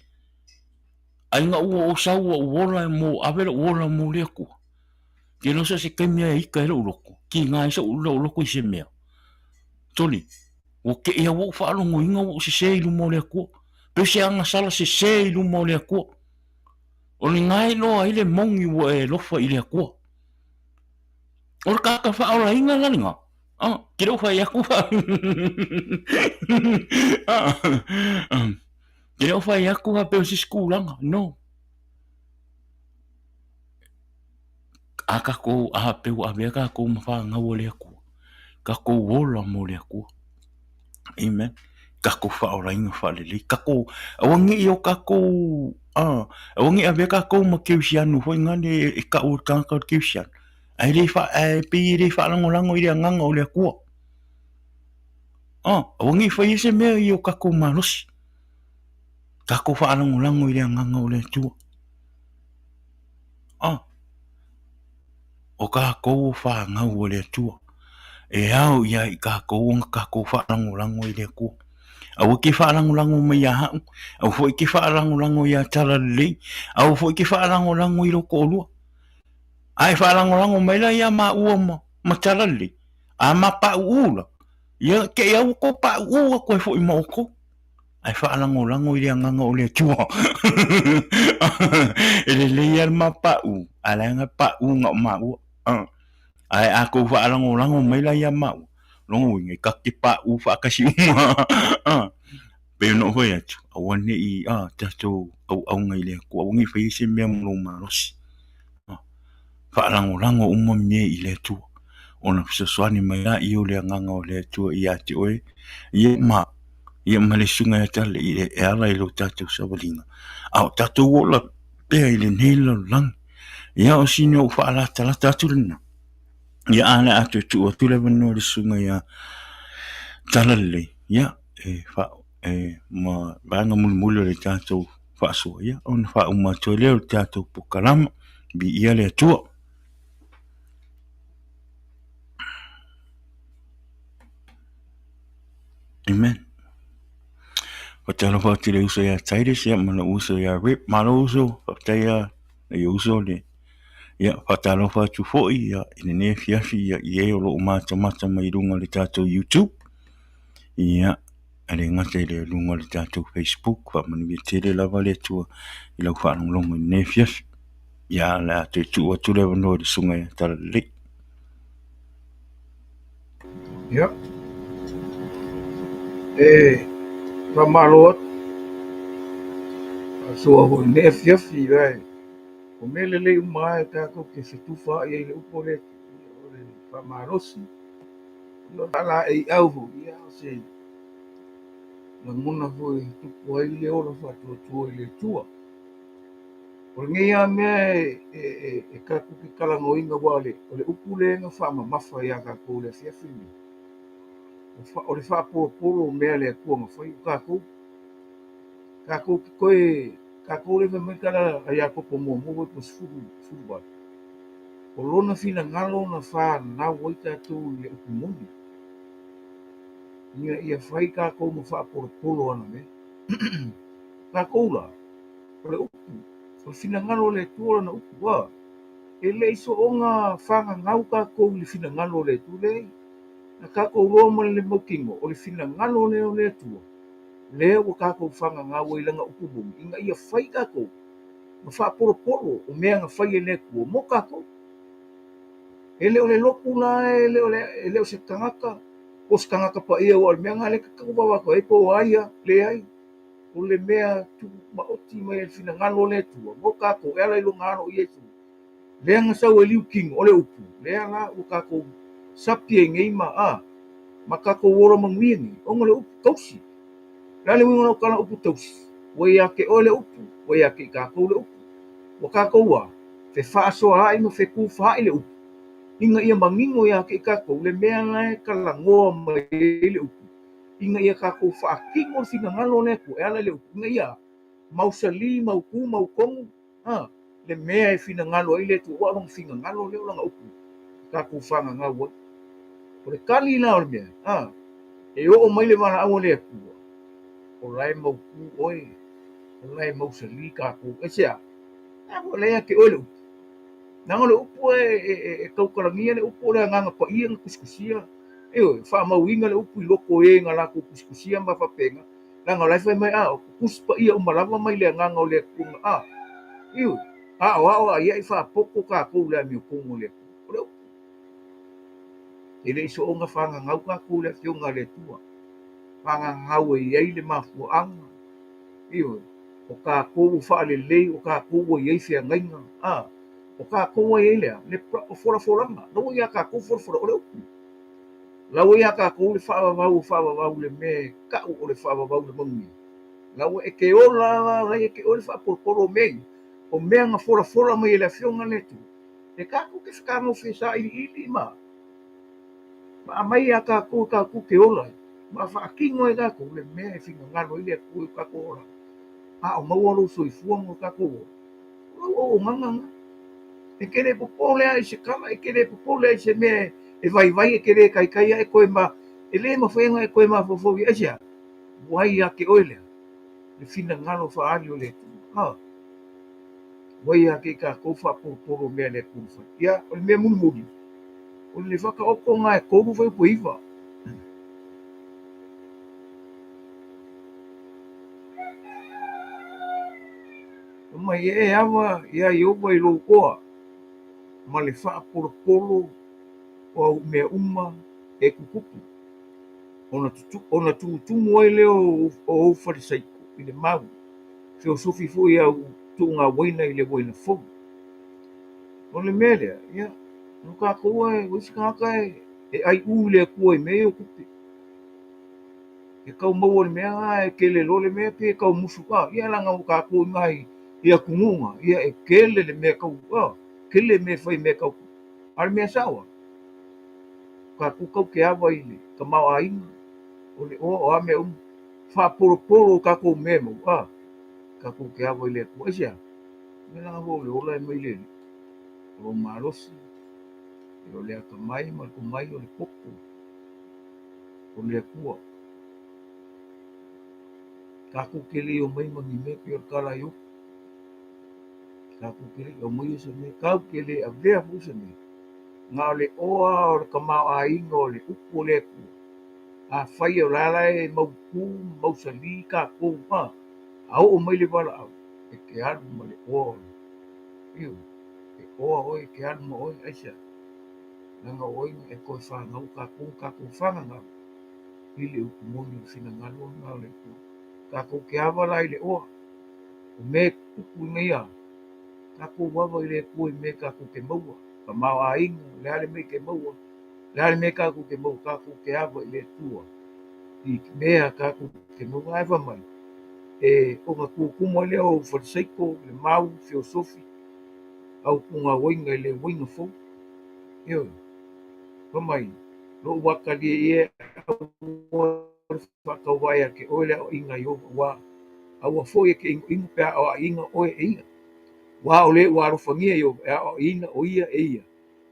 Ai na ua ou sau ua ou ola mo ave lou ola mo le Atua. Ke loa so o se taimi lava e ika ai lou loto, kiga ai sou lou loto i se mea. Soli, ua tei lava ua ou faalogoina ua ou sese i luma o le Atua. Pei o se agasala sese i luma o le Atua. O lena e iloa ai le moni ua e alofa i le Atua. O le tagata faaolaina la lena. Ah, ke le o fai atu fa. Ah, ke le o fai atu fa pe o se isi tulaga. No. A kākou, a pe ua avea kākou ma fanau a le Atua. Kākou ola mo le Atua. Amen. Kākou faaolaina faalelei. Kākou, aua ne i o kākou, ah, aua ne i avea kākou ma kerisiano foi nale e kau e le tagata o le kerisiano. Ae le fa, ae pei e le faalagolago i le agaga o le Atua. Ah, aua ne i faia se mea i o kākou malosi. Kākou faalagolago i le agaga o le Atua. Ah, o kākou o fanau a le Atua. E ao ia i kākou ona kākou faalagolago i le Atua. Aua ke faalagolago mai iā a'u, aua foi ke faalagolago iā Talalelei, aua foi ke faalagolago i lou toalua. A e faalagolago mai la iā māua ma, ma Talalelei, a ma paʻuʻū la, ia te i au kou paʻuʻū atu ai foi ma ʻoukou. Ae faalagolago i le agaga o le Atua. E lelei lava le ma paʻu, ae leaga e paʻu na o māua. Ae a kou faalagolago mai la iā māua, lona uiga e tatou te paʻu faatasi uma. Pei ona ou fai atu, aua ne i tatou auauna i le Atua, aua ne i faia se mea ma lou malosi. Faalagolago uma mea i le Atua, ona fesoasoani mai laia o le agaga o le Atua ia te oe, ia ma, ia ma le susuga ia Talalelei e ala i lo tatou savaliga, a o tatou ola pea i lenei lalolagi. Ia o sina ou faalatalata atu lena. Ia a le a toe tuu atu le avanoa i le susuga ia Talalelei, ia e fa e ma vaega mulimuli o le tatou faasoa, ia, ona faauma atu ai lea o le tatou polokalama. Viia le Atua. Amen. Faatalofa atu i le uso ia Titus, ia, ma lou uso ia Rip. Malo uso, faafetai lava i uso le ia faatalofa atu foi ia i lenei afiafi ia i e o lo o matamata mai i luga o le tatou YouTube. Ia, e le gata i le luga o le tatou Facebook, faamanuia tele lava le Atua i lau faalogologo i lenei afiafi. Ia, o le a toe tuu atu le avanoa i le susuga ia Talalelei. Ia, e faamalo atu, faasoa foi i lenei afiafi, ae o mea lelei uma lava e tatou te fetufaai ai i le upu lea o le faamalosi, o le faalaeiau foi, ia o se lagona foi e tupu ai le ola faatuatua i le Atua. O lenei lava mea e tatou te talanoaina aua o le upu lea na faamamafa ia tatou i le afiafi lenei, o le faapolopolo o mea a le Atua na fai. O tatou, tatou te toe, tatou lea fai mai le tala a Iakopo muamua po o 18, o lona finagalo na fanau ai tatou i le upu moni, ina ia fai tatou ma faapolopolo ana mea. Tatou la, o le upu, o le finagalo o le Atua lana upu, a e le i soona fagagau tatou i le finagalo o le Atua, leai. Na tatou iloa ma le mautinoa, o le finagalo lea o le Atua, lea ua tatou fagagau ai i lana upu moni, ina ia fai tatou ma faapolopolo o mea na fai e le Atua mo tatou. E le o le lotu la, e le o se tagata, po o se tagata paia, aua o le mea lena lea e tatou vaavaai atu ai, po o ai lava, leai. O le mea tumaoti mai e le finagalo o le Atua mo tatou e ala i lona Alo o Iesu, lea na sau e liu tino, o le upu, lea la ua tatou sapi ai nei ma a, ma tatou ola manuia nei, ona o le upu tausi. O le a le uiga o lau tala upu tausi? Ua ia te oe le upu, ua ia te i tatou le upu. Ua tatou a, fefaasoaai ma fetufaai le upu, ina ia manino ia te i tatou le mea la e talanoa mai ai le upu, ina ia tatou faatino le finagalo o le Atua e ala i le upu, ina ia mausali, mautu, mautonu, a, le mea e finagalo ai le Atua, aua o lona finagalo lea o lana upu e tatou fagagau ai. O le tali la o le mea, a, e oo mai le valaau a le Atua, o la e mautu oe, o la e mausali tatou. Aisea? A foi o la e ia te oe le upu. Leaga o le upu e tautalagia le upu o le Agaga Paia na tusitusia. Ioe, faamauina le upu i loko o e na latou tusitusia ma faapena, leaga o la e fai mai, a, o tusi paia uma lava mai le Agaga o le Atua, a, ioe, aoao a ia i faapoto tatou i le amiotonu o le Atua. O le upu. E le i soona fagagau tatou i le Afioga a le Atua. Fagagau e i ai le mafuaaga, ioe, o tatou ua faalelei, o tatou ua i ai feagaiga, a, o tatou ua i ai le a? Le folafolaga, la ua ia tatou folafolaga, o le upu. La ua ia tatou le faavavau o faavavau le mea e tau o le faavavau le manuia. La ua e te ola la, la ia te oe le faapolopolo o mea ia, o mea na folafola mai e le Afioga a le Atua, e tatou te fetagofie sailiili ma ma aumai ia tatou e tatou te ola ai, ma faatino ai tatou le mea e finagalo ai le Atua i o tatou olaga, a o maua lou soifua ma lo tatou ola. O lau auaunaga lena. E te le popole lava i se tala, e te le popole lava i se mea e vaivai, e te le taitai lava e toe ma, e le mafai ona e toe mafaufau i ai. Aisea? Ua ia te oe lea le finagalo faaali o le Atua. A, ua ia te i tatou faapolopolo mea a le Atua na fai. Ia, o le mea mulimuli, o le whakaotonga e 3 fuaiupu e 9. Mai e ava iā Ieova i lou oa ma le faapolopolo o au mea uma e tutupu, ona tutumu ai lea o ou falesaiko i le mau, feosofi foi au tuuga uaina i le uaina fou. O le mea lea, ia, o tatou e, o isi tagata e aiu i le Atua i mea ia o tupe. E tau maua le mea lena e tele loa le mea pe tau musu a ia leaga o tatou i ina i atunuu na ia e tele le mea tau a tele mea e fai mea tau a o le mea sao a tatou tau te ava i le tamaoaiga o le oa o a mea uma. Faapolopolo o tatou mea e maua, a, tatou te ava i le Atua. Aisea? Mea leaga foi o le ola e mai le Alii. O lou malosi, o le atamai ma le tomai o le poto o le Atua. Tatou te le omai ma ni mea pei o le tala i Iopu. Tatou te le i aumaia se mea, tatou te le avea foi se mea. Na o le oa o le tamaoaiga o le upu o le Atua. Afai o la la e mautu ma mausali tatou, a, a oo mai le valaau, e te alu ma le oa o le, ioe, e oa oe, e te alu ma oe. Aisea? Leaga o oe na e toe fanau, o tatou na tatou fagagau i le upu moni o le finagalo lena o le Atua. Tatou te ava la i le oa, o mea e tutupu i nei a, tatou ava i le Atua i mea tatou te maua, tamaoaiga, o le a le mea e te maua, o le a le mea tatou te maua, tatou te ava i le Atua i mea tatou te maua. Ae fai mai, e ona tutumu ai lea o falisaito, le mau, feosofi, au pugauaiga i le uiga fou. Ioe, fai mai, lou atalia ia aua le faatauvae ia te oe le aoaiga a Ieova, ua aua foi e te inoino pe a aoaiina oe e ia. Ua o le ua alofagia Ieova e aoaoina o ia e ia,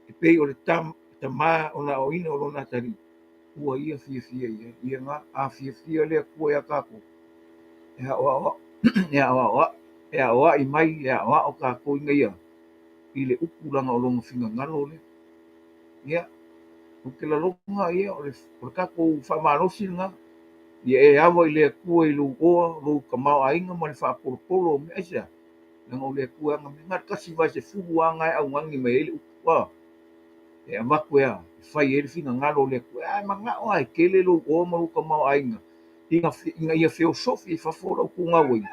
e pei o le tamā ona aoaoina o lona atalii, ua ia fiafia i ai. Ia na, a fiafia le Atua iā tatou, e aoaoaʻi, e aoaoaʻi, e aoaʻi mai, e aoao tatou ina ia i le upu leaga o lona finagalo lea. Ia, ou te lalona ia o le, o le tatou faamalosi lena, ia e ava i le Atua i lou oa, lou tamaoaiga ma le faapolopolo o mea. Aisea? Leaga o le Atua e ana mea. Na o le 1/10 lava na e augani mai ai le upu, a, e avatu e a? E fai ai le finagalo o le Atua. Ae manao lava e tele lou oa ma lou tamaoaiga ina, ina ia feosofi i fafo o lau tugauaiga.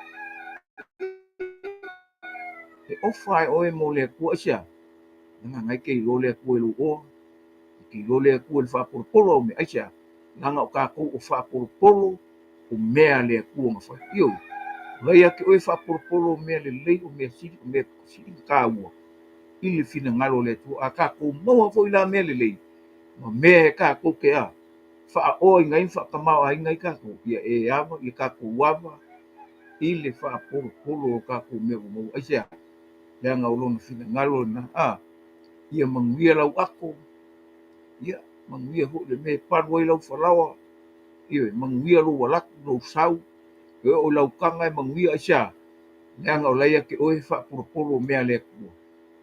E ofa e oe mo le Atua. Aisea? Leaga na e te iloa le Atua i lou oa, e te iloa le Atua i le faapolopolo au mea. Aisea? Leaga o tatou o faapolopolo o mea a le Atua na fai. Ioe, o la ia te oe faapolopolo o mea lelei, o mea sili, o mea sili ona taua i le finagalo o le Atua. A tatou maua foi la mea lelei ma mea e tatou te a faaoaina ai ma faatamaoaiga ai tatou, ia e ava, ia tatou ava i le faapolopolo o tatou mea ua maua. Aisea? Leaga o lona finagalo lena. A, ia manuia lau ato, ia manuia foi le mea e palu ai lau falaoa, ioe, manuia lou alatu, lou sau, e oo i lau taga e manuia. Aisea? Leaga o la ia te oe e faapolopolo o mea a le Atua.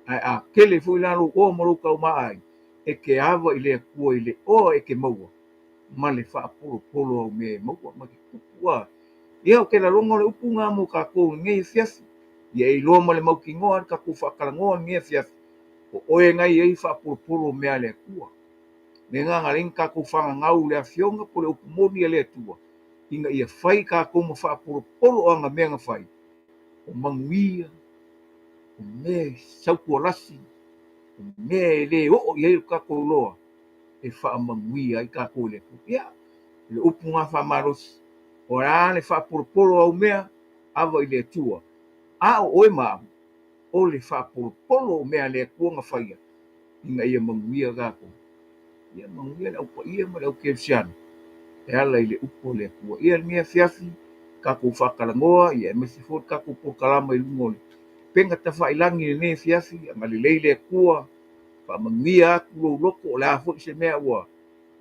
Ae a tele foi la lou oa ma lou taumaa ai, e te ava i le Atua i le oa e te maua ma le faapolopolo au mea e maua ma te tupu a. Ia, ou te lalona o le upu lena mo tatou i lenei afiafi. Ia e iloa ma le mautinoa le tatou faatalanoa i lenei afiafi, o oe na i ai faapolopolo o mea a le Atua. Le agaga lea na tatou fagagau i le afioga po o le upu moni a le Atua, ina ia fai tatou ma faapolopolo o ana mea na fai, o manuia, o mea e sautualasi, o mea e le oo i ai lo tatou iloa e faamanuia ai tatou e le Atua. Ia, o le upu na faamalosi, o le a le faapolopolo o au mea, ava i le Atua, a o oe ma au, o le faapolopolo o mea a le Atua na faia, ina ia manuia tatou. Ia manuia le au paia ma le au kerisiano e ala i le upu a le Atua. Ia lenei afiafi, tatou faatalanoa, ia aemaise foi le tatou polokalama i luga o le upega tafailagi i lenei afiafi, agalelei le Atua, faamanuia atu lou loto, o le a foi se mea ua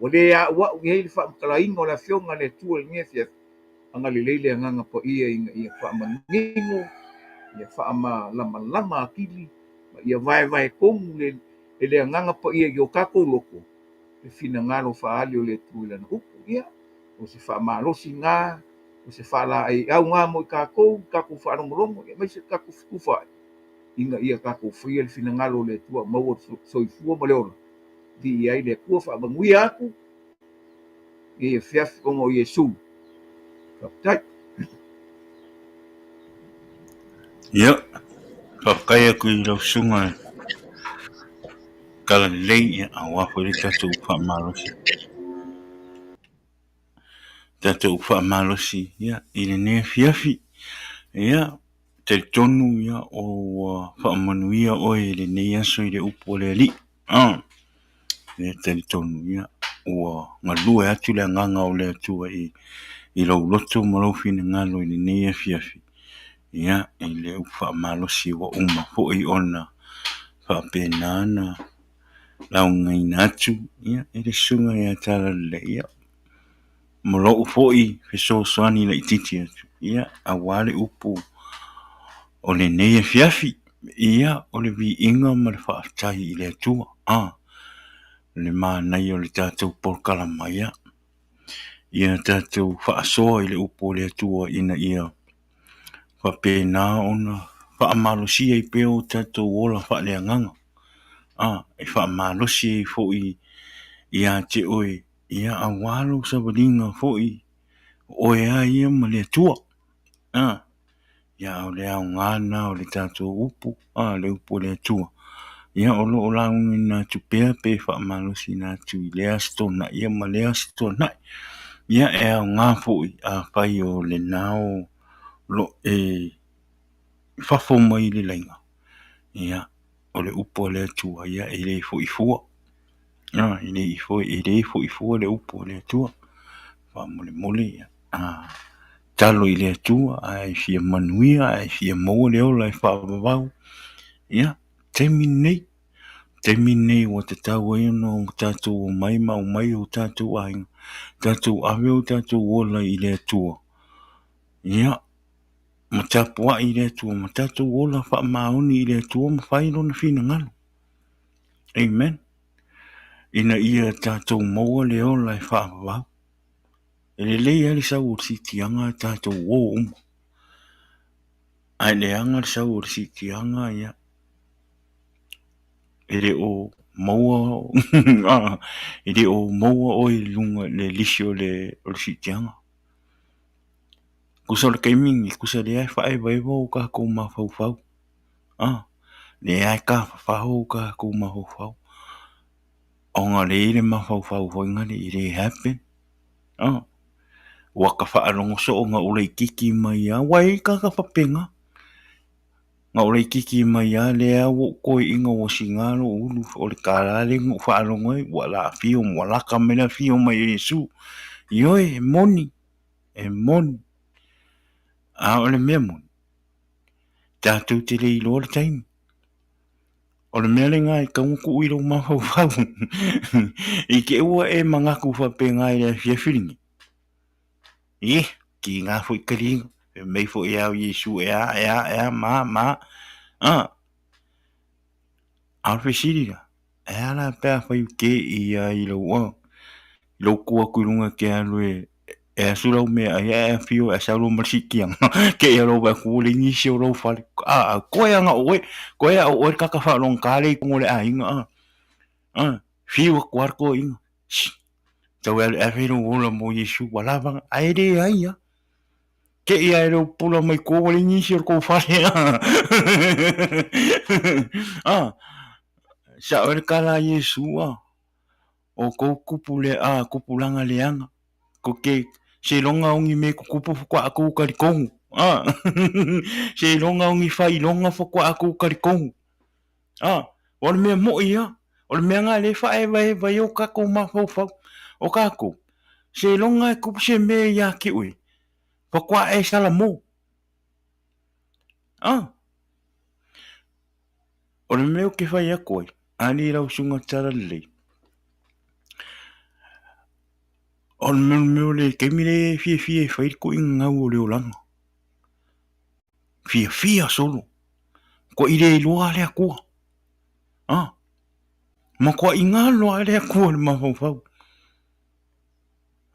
ua le auau i ai le faamatalaina o le Afioga a le Atua i lenei afiafi, agalelei le Agaga Paia ina ia faamanino, ia faamalamalama atili, ma ia vaevae tonu le, e le Agaga Paia i o tatou loto le finagalo faaali o le Atua i Lana upu. Ia, o se faamalosi na, o se faalaeiau na mo i tatou, tatou faalogologo, aemaise le tatou fetufaai, ina ia tatou faia le finagalo o le Atua, maua le soifua ma le ola. Viia ai le Atua, faamanuia atu i afiafi ona o Iesu. Faafetai. Ia, faafetai atu i lau susuga tala lelei, ia, aua foi le tatou faamalosi. Tatou faamalosi ia, i lenei afiafi. Ia, talitonu ia, ua faamanuia oe i lenei aso i le upu a le Alii. E talitonu ia, ua galue atu le agaga o le Atua i i lou loto ma lou finagalo i lenei afiafi, ia, i le upu faamalosi ua uma foi ona faapena ona laugaina atu, ia, i le Susuga ia Talalelei, ia, ma lou foi fesoasoani laitiiti atu, ia, aua le upu o lenei afiafi, ia, o le viiga ma le faafetai i le Atua, a, le manaia o le tatou polokalama, ia, ia tatou faasoa i le upu a le Atua ina ia faapena ona faamalosia ai pea o tatou ola faaleagaga, a, e faamalosi ai foi ia te oe, ia aua lou savaliga foi o oe lava ia ma le Atua. A, ia o le aoga lena o le tatou upu, a, le upu a le Atua. Ia o lo o laugaina atu pea pe faamalosiina atu i lea Aso Toonai ia ma lea Aso Toonai. Ia e aoga foi afai o lena o lo o i fafo mai i le laina, ia o le upu a le Atua ia e le foi fua. E le foi fua le upu a le Atua. Faamolemole ia tatalo i le Atua a e fia manuia, a e fia maua le ola e faavavau, ia taimi lenei, taimi lenei ua tatau ai ona tatou omai ma aumai o tatou aiga, tatou ave o tatou ola i le Atua, ia ma tapuai i le Atua ma tatou ola faamaoni i le Atua ma fai Lona finagalo. Amen. Ina ia tatou maua le ola e faavavau. E lelei lava le sau o le siitiaga tatou o uma. Ae leaga le sau o le siitiaga ia e le o maua e le o maua oe i luga i le lisi o le siitiaga. Tusa o le taimi lenei, tusa o lea e faaevaeva o tatou mafaufau. Lea e tafafao o tatou mafaufau. Ona o lea e i ai le mafaufau foi lea e le happen. Ua ta faalogo soo na ou laitiiti mai lava, aua e i ai tagata faapena. Na ou laitiiti mai lava lea ua ou toeaina ua siga lou ulu, o le tala lea na ou faalogo ai, ua la afio ua lata mai le afio mai o Iesu. Ioe, e moni, e moni. A o le mea moni, tatou te le iloa le taimi. O le mea lena e tatau ona tuu i lou mafaufau i te i ua e manatu faapena i le afiafi lenei. Ih, tiga foi taliga, fai mai foi e ao Iesu e a, e a, e a, ma, ma. A, a o le fesili la, e a la pe afai ou te i ai i lou, i lou tu atu i luga e te alu e e asu lau meaai ae afio ae sau loa ma le siitiaga te i alo atu ua leai nisi o lou fale a koe ana oe koe a oe le tagata faalogogata lea i totonu o le aiga a a fiu atu lava le toeaina tau e alu e ave lou ola mo Iesu ua lava ae leai lava te i a e le o pula mai tua ua leai nisi o le tou fale a sao ai le tala a Iesu a o kou kupu le a kupulaga leaga ko ke seiloga o ni mea kukupu faatoa tou talitonu a seiloga o ni faailoga faatoa tou talitonu a o le mea moʻi a o le mea lena lea e faaevaeva ai o tatou mafaufau o tatou seiloga e tupu se mea ia te oe faatoa e salamo a O le mea ou te fai atu ai, ani lau susuga Talalelei, o le mea o le taimi lea e fiafia e fai le tuuaiga gau o le olaga. Fiafia solo. Matuai le iloa le Atua. A, matuai galo lava le Atua i le mafaufau.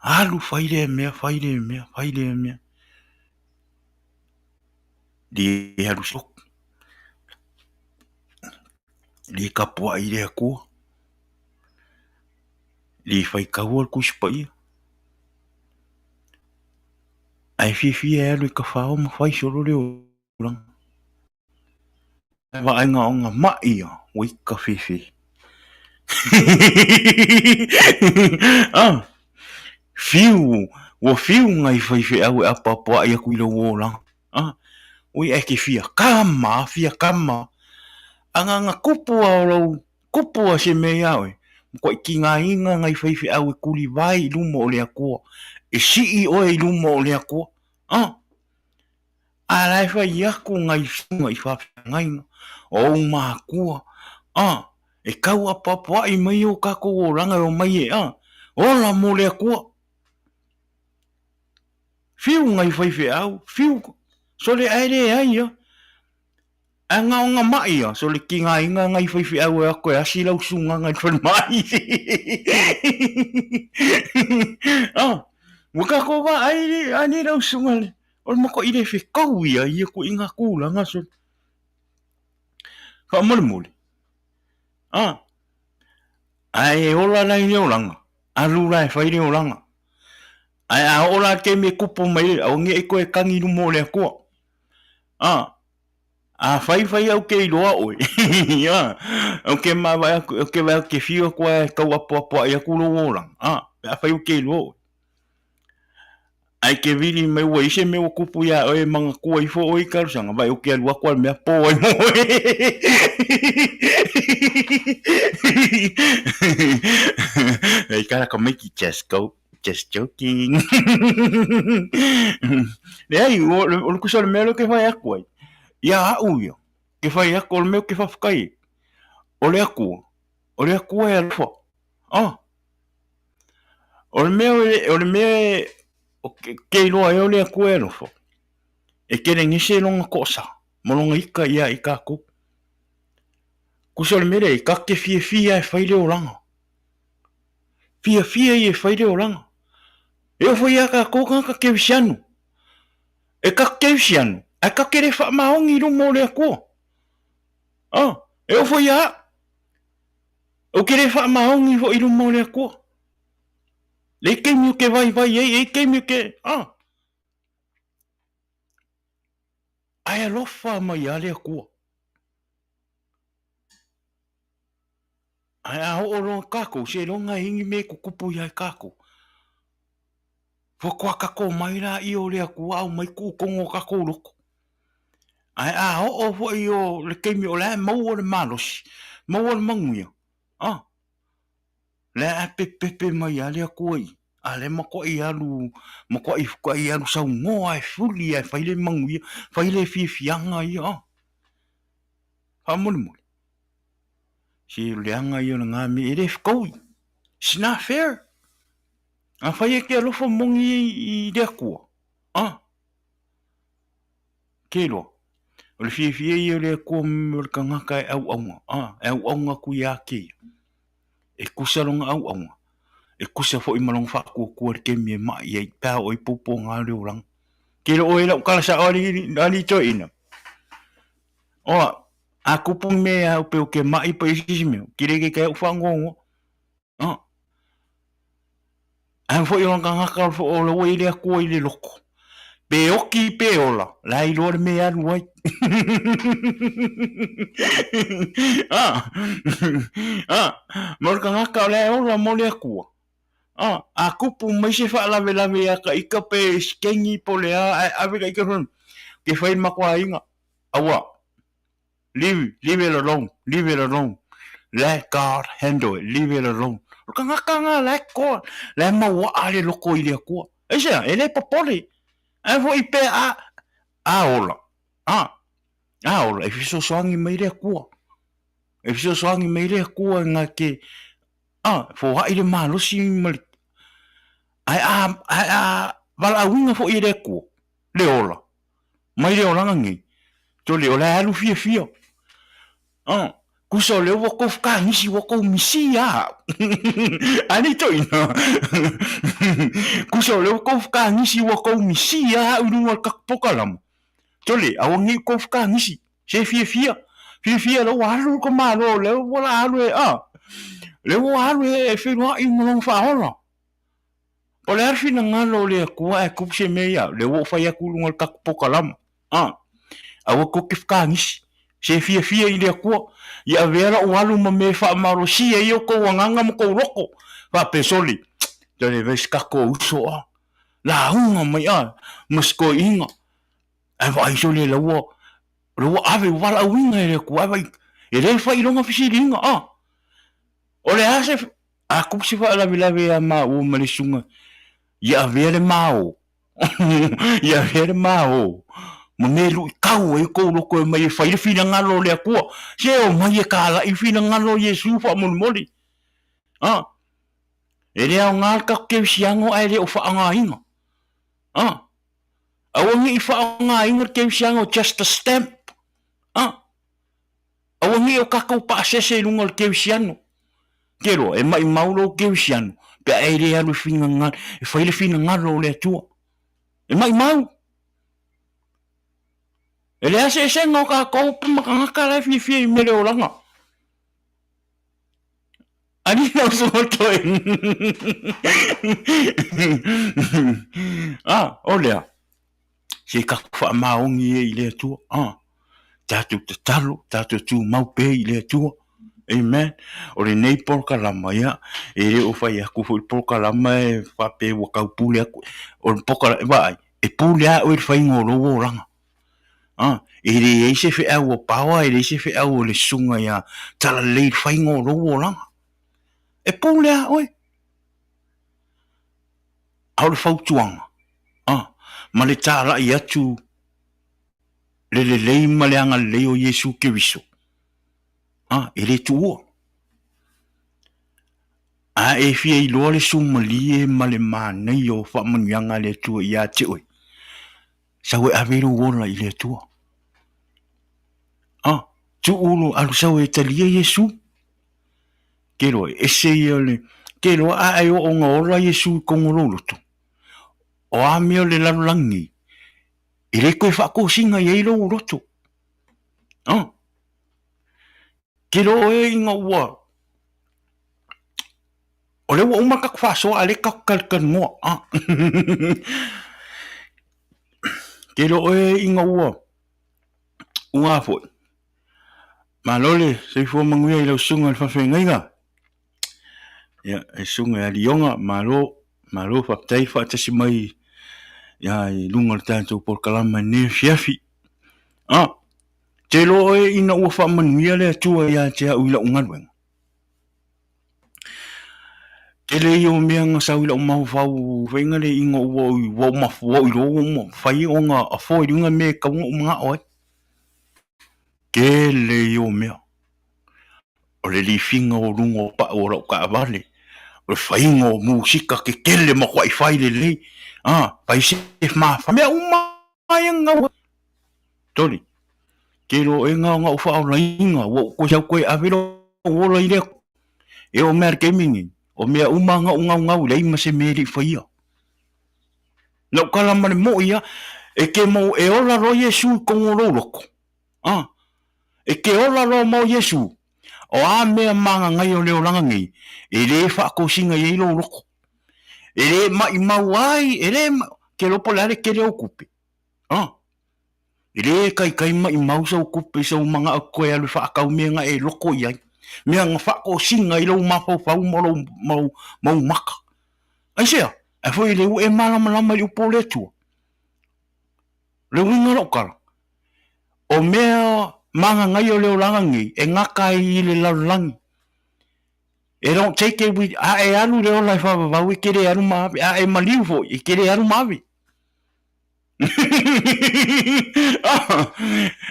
Alu fai lea mea, fai lea mea, fai lea mea. Le alu solo. Le tapuai i le Atua. Le faitaua le Tusi Paia. Ae fiafia e alu e tafao ma fai solo le olaga. Vaaiga o nga maʻi ia ua i ka fefe. Ah, fiu, ua fiu nai faifeau e apoapoaʻi aku i lou olaga. Ah, oi ae ke fia kama, fia kama. Aga nga kupu a o lou kupu a se mea iā oe, matuai tigaina nai faifeau e tulivae i luma o le Atua. E sii oe i luma o le Atua. A! A la e fai aku ngai susuga i faafeagaiga o ou makua, a, e tau apoapoai mai o kakou olaga e omai e, a, ola mo le Atua. Fiu ngai faifeau, fiu, sole ae leai a. Ae gaogamai ia, so le tigaina nai faifeau e o atu e asi lau susuga i le falemai. Ah, ua tatou vaai a nei lau susuga le, o le matuai le fetau ia i ia ituaiga tulaga so. Faamolemole, ah, ae ola la i le olaga, alu la e fai le olaga. Ae a oo la i le taimi e tupu mai ai, aua ne i toe tagi i luma o le Atua. Ah, A fai fai au ke iloa oe. A, ou ke mavae aku, ou ke vaai atu ke fiu atu ae tau apoapoai atu lou olaga. A, pe afai ou te iloa oe. Ae ke vili mai ua i ai se mea ua tupu iā oe e manatua ifo oe i talosaga, vaai ou te alu atu a le mea po ai mo oe. Ei kala tamaiti, just go. Just joking. Leai, o le kusa o le mea lea ou te fai atu ai, ia au ia, ke fai atu, o le mea ou te faafetai ai, o le Atua, o le Atua e alofa. Ah. O le mea, o le mea e ke iloa ai o le Atua e alofa, e kelegese lona toasa ma lona ita ia i tatou. Kusa o le mea lea, e ta te fiafia e fai le olaga. Fiafia ia e fai le olaga. E oo foi ia tatou tagata kerisiano. E tatou kerisiano, ae tatou te le faamaoni i luma o le Atua. Ah, e oo foi ia au. Ou te le faamaoni foi i luma o le Atua. E i ai taimi ou te vaivai ai, e i ai taimi ou te, ah. Ae alofa mai lava le Atua. Ae a oo loa kakou, seiloga e i ai ni mea e tutupu ia i kakou, faatoa kakou mai laia o le Atua aumai tuu i totonu o kakou loto. Ae a oo foi o le taimi o la e maua le malosi, maua le manuia, a, lea a pepepe mai lava le Atua i i, a lea e matuai alu, matuai matuai alu saunoa e fuli ae fai le manuia, fai le fiafiaga ia, a. Faamolemole. Se o le aga ia o lena mea, e le fetaui. It's not fair. Afai e te alofa moni i le Atua, ah, ke iloa, o le fiafia ia o le Atua o le tagata e auauna, ah, e auauna atu ia te ia. E tusa lona auauna, e tusa foi ma lona faatuatua i le taimi e mai ai, pe a oo ai puapuaga o le olaga. Ke iloa oe lau tala sao alii toeaina. Oa, a kupu me au pe o ke maʻi pa isi isi mea, ki le ke au whangongo. Ah. Ae foi o ngangaka o o le ua i le akua i le loko. Pe oki pe ola, la i loa le mea alu ai. Ah. Ah. Mo le kangaka o le ola mo le akua. Ah, a kupu mai se faalavelave ia ka ika pe skengi po le a, ae ave ka ika ke whai makuainga. Aua, leave, leave it alone, leave it alone. Let God handle it, leave it alone. O le tagata lena la e toa, la e mauaa le loko i le Atua. Aisea, e le popole. Ae foi pe a, a ola, a, a ola, e fesoasoani mai le Atua. E fesoasoani mai le Atua na te, a, foai le malosi ma le, ae a, ae a valaauina foi e le Atua, le ola. Mai le olaga nei, tole o la e alu fiafia. Ah, kusa o lea ua kou whakaangisi, ua kou misi a au. Ani toina. Kusa o lea ua kou whakaangisi, ua kou misi a au i runga o le kaku pokalama. Tole, aua nei kou whakaangisi. Se fiafia. Fiafia lea ua alu ka malo, lea ua la alu e, ah. Lea ua alu e whenua i molonga whaola. O le a le finagalo o le Atua ae tupu se mea ia au, lea ua ou fai atu i luga o le tatou polokalama, a, aua tou te fekagisi, se fiafia i le Atua, ia avea lau alu ma mea e faamalosia ai outou agaga ma tou loto, faapea, Sole, tole vai se tatou uso a, lauga mai a, ma se toeaina, ae vaai sole la ua, la ua ave, ua valaauina e le Atua, ae vaai, e le fai i lona fesiliga, a. O le a se, a tupu se faalavelave ia maua ma le susuga. Ia avea le mao, ia avea le mao ma mea e luitau ai kou loko e omai e fai le finagalo o le Atua. Se omai e kalai le finagalo o Iesu faamolemole. A, e le aoga le tatou kerisiano ae le o faaaogaina. A, aua ne i faaaogaina le kerisiano just a stamp. A, Aua nei o tatou paasese i luga o le kerisiano. Te iloa, e maimau lou kerisiano pe a e le alu e finagalo, e fai le finagalo o le Atua. E maimau. E leai se esega o tatou pe ma tagata la e fiafia i mea le olaga. Ani lau susuga toe. Ah, o lea. Se tatou faamaoni e i le Atua. Ah, tatou tatalo, tatou tumau pea i le Atua. Amen. O lenei polokalama, ia, e le o fai atu foi le polokalama e faapea ua tau pule atu. O le polokalama, vaai, e pule lava oe i le faiga o lou olaga. Ah, e leai se feau o power, e leai se feau o le susuga ia Talalelei i le faiga o lou olaga. E pule lava oe. A o le fautuaga, a, ma le talai atu le lelei ma le agalelei o Iesu Keriso, a, e le tuua. A e fia iloa le sumalie ma le manaia o faamanuiaga a le Atua ia te oe, sau e ave lou ola i le Atua. A, tuu lou alu sau e talia Iesu. Te iloa, e ese ia o le... Te iloa a e oo ina ola Iesu i totonu o lou loto, o a mea o le lalolagi nei, e le toe faatosina i ai lou loto. A, te iloa oe ina ua... O lea ua uma le tatou faasoa a o lea tatou te talatalanoa. A, te iloa oe ina ua... Ua a foi? Malo le soifua manuia i lau susuga i le faafeagaiga. Ia, e susuga ia Lioga, malo, malo faafetai faatasi mai ia i luga o le tatou polokalama i lenei afiafi. Ah, te iloa oe ina ua faamanuia le Atua ia te au i lau galuega. Tele ia o mea na sau i lau mafaufau faiga le ina ua ua ua ou iloa ua mafai ona afford i luga mea e tatau ona ou manao ai. Tele ia o mea. O le lifiga o luga o pau o lau taavale, o le faiga o musika tetele matuai fai lelei, a, fai se mafa, mea uma ia na gau ai. Toli, te iloa oe na ona ou faaolaina, ua ou toe sau toe ave lou ola i le Atua. E oo mai lava i le taimi lenei, o mea uma na ou naunau, leai ma se mea e le i faia. Lau tala ma le moi ia, e te mau e ola loa Iesu i totonu o lou loto, a, e te ola loa ma o Iesu, o a mea magagaia o le olaga nei, e le faatosina i ai lou loto. E le maimau ai, e le, te iloa po o le a le tele o ou tupe, a. E le kaikai maimau sau tupe i sou manao toe alu e faatau mea na e loko i ai, mea na faatosina i lou mafaufau ma lou, ma lou, ma ou maka. Aisea? Ae foi le ua e malamalama i le upu o le Atua. O le uiga o lau tala, o mea magagaia o le olaga nei, e gata ai i le lalolagi. E don't take it with, a e alu i le ola e faavavau e te le alu ma ave, a e maliu foi e te le alu ma ave.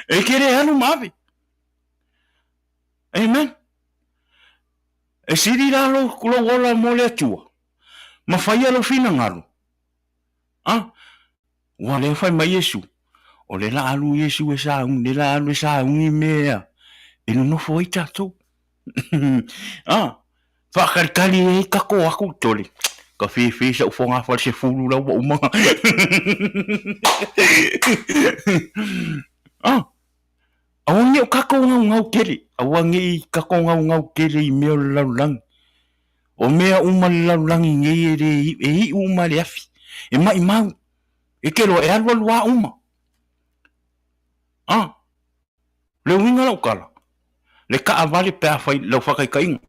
E te le alu ma ave. Amen. E sili la lou, lou ola mo le Atua, ma faia lou finagalo. A, ua lea fai mai Iesu, o le la alu Iesu e sauni, le la alu e sauni mea e nonofo ai tatou. A, faatalitali ai tatou atu tole. Ka fefe sau fogafale sefulu la ua uma. A, aua ne i o tatou naunau tele, aua ne i tatou naunau tele i mea o le lalolagi. O mea uma le lalolagi nei e le e iu uma le afi, e maimau, e te loa e alualu lava uma. A, le uiga lau tala, le taavale pe afai lau faataitaiga,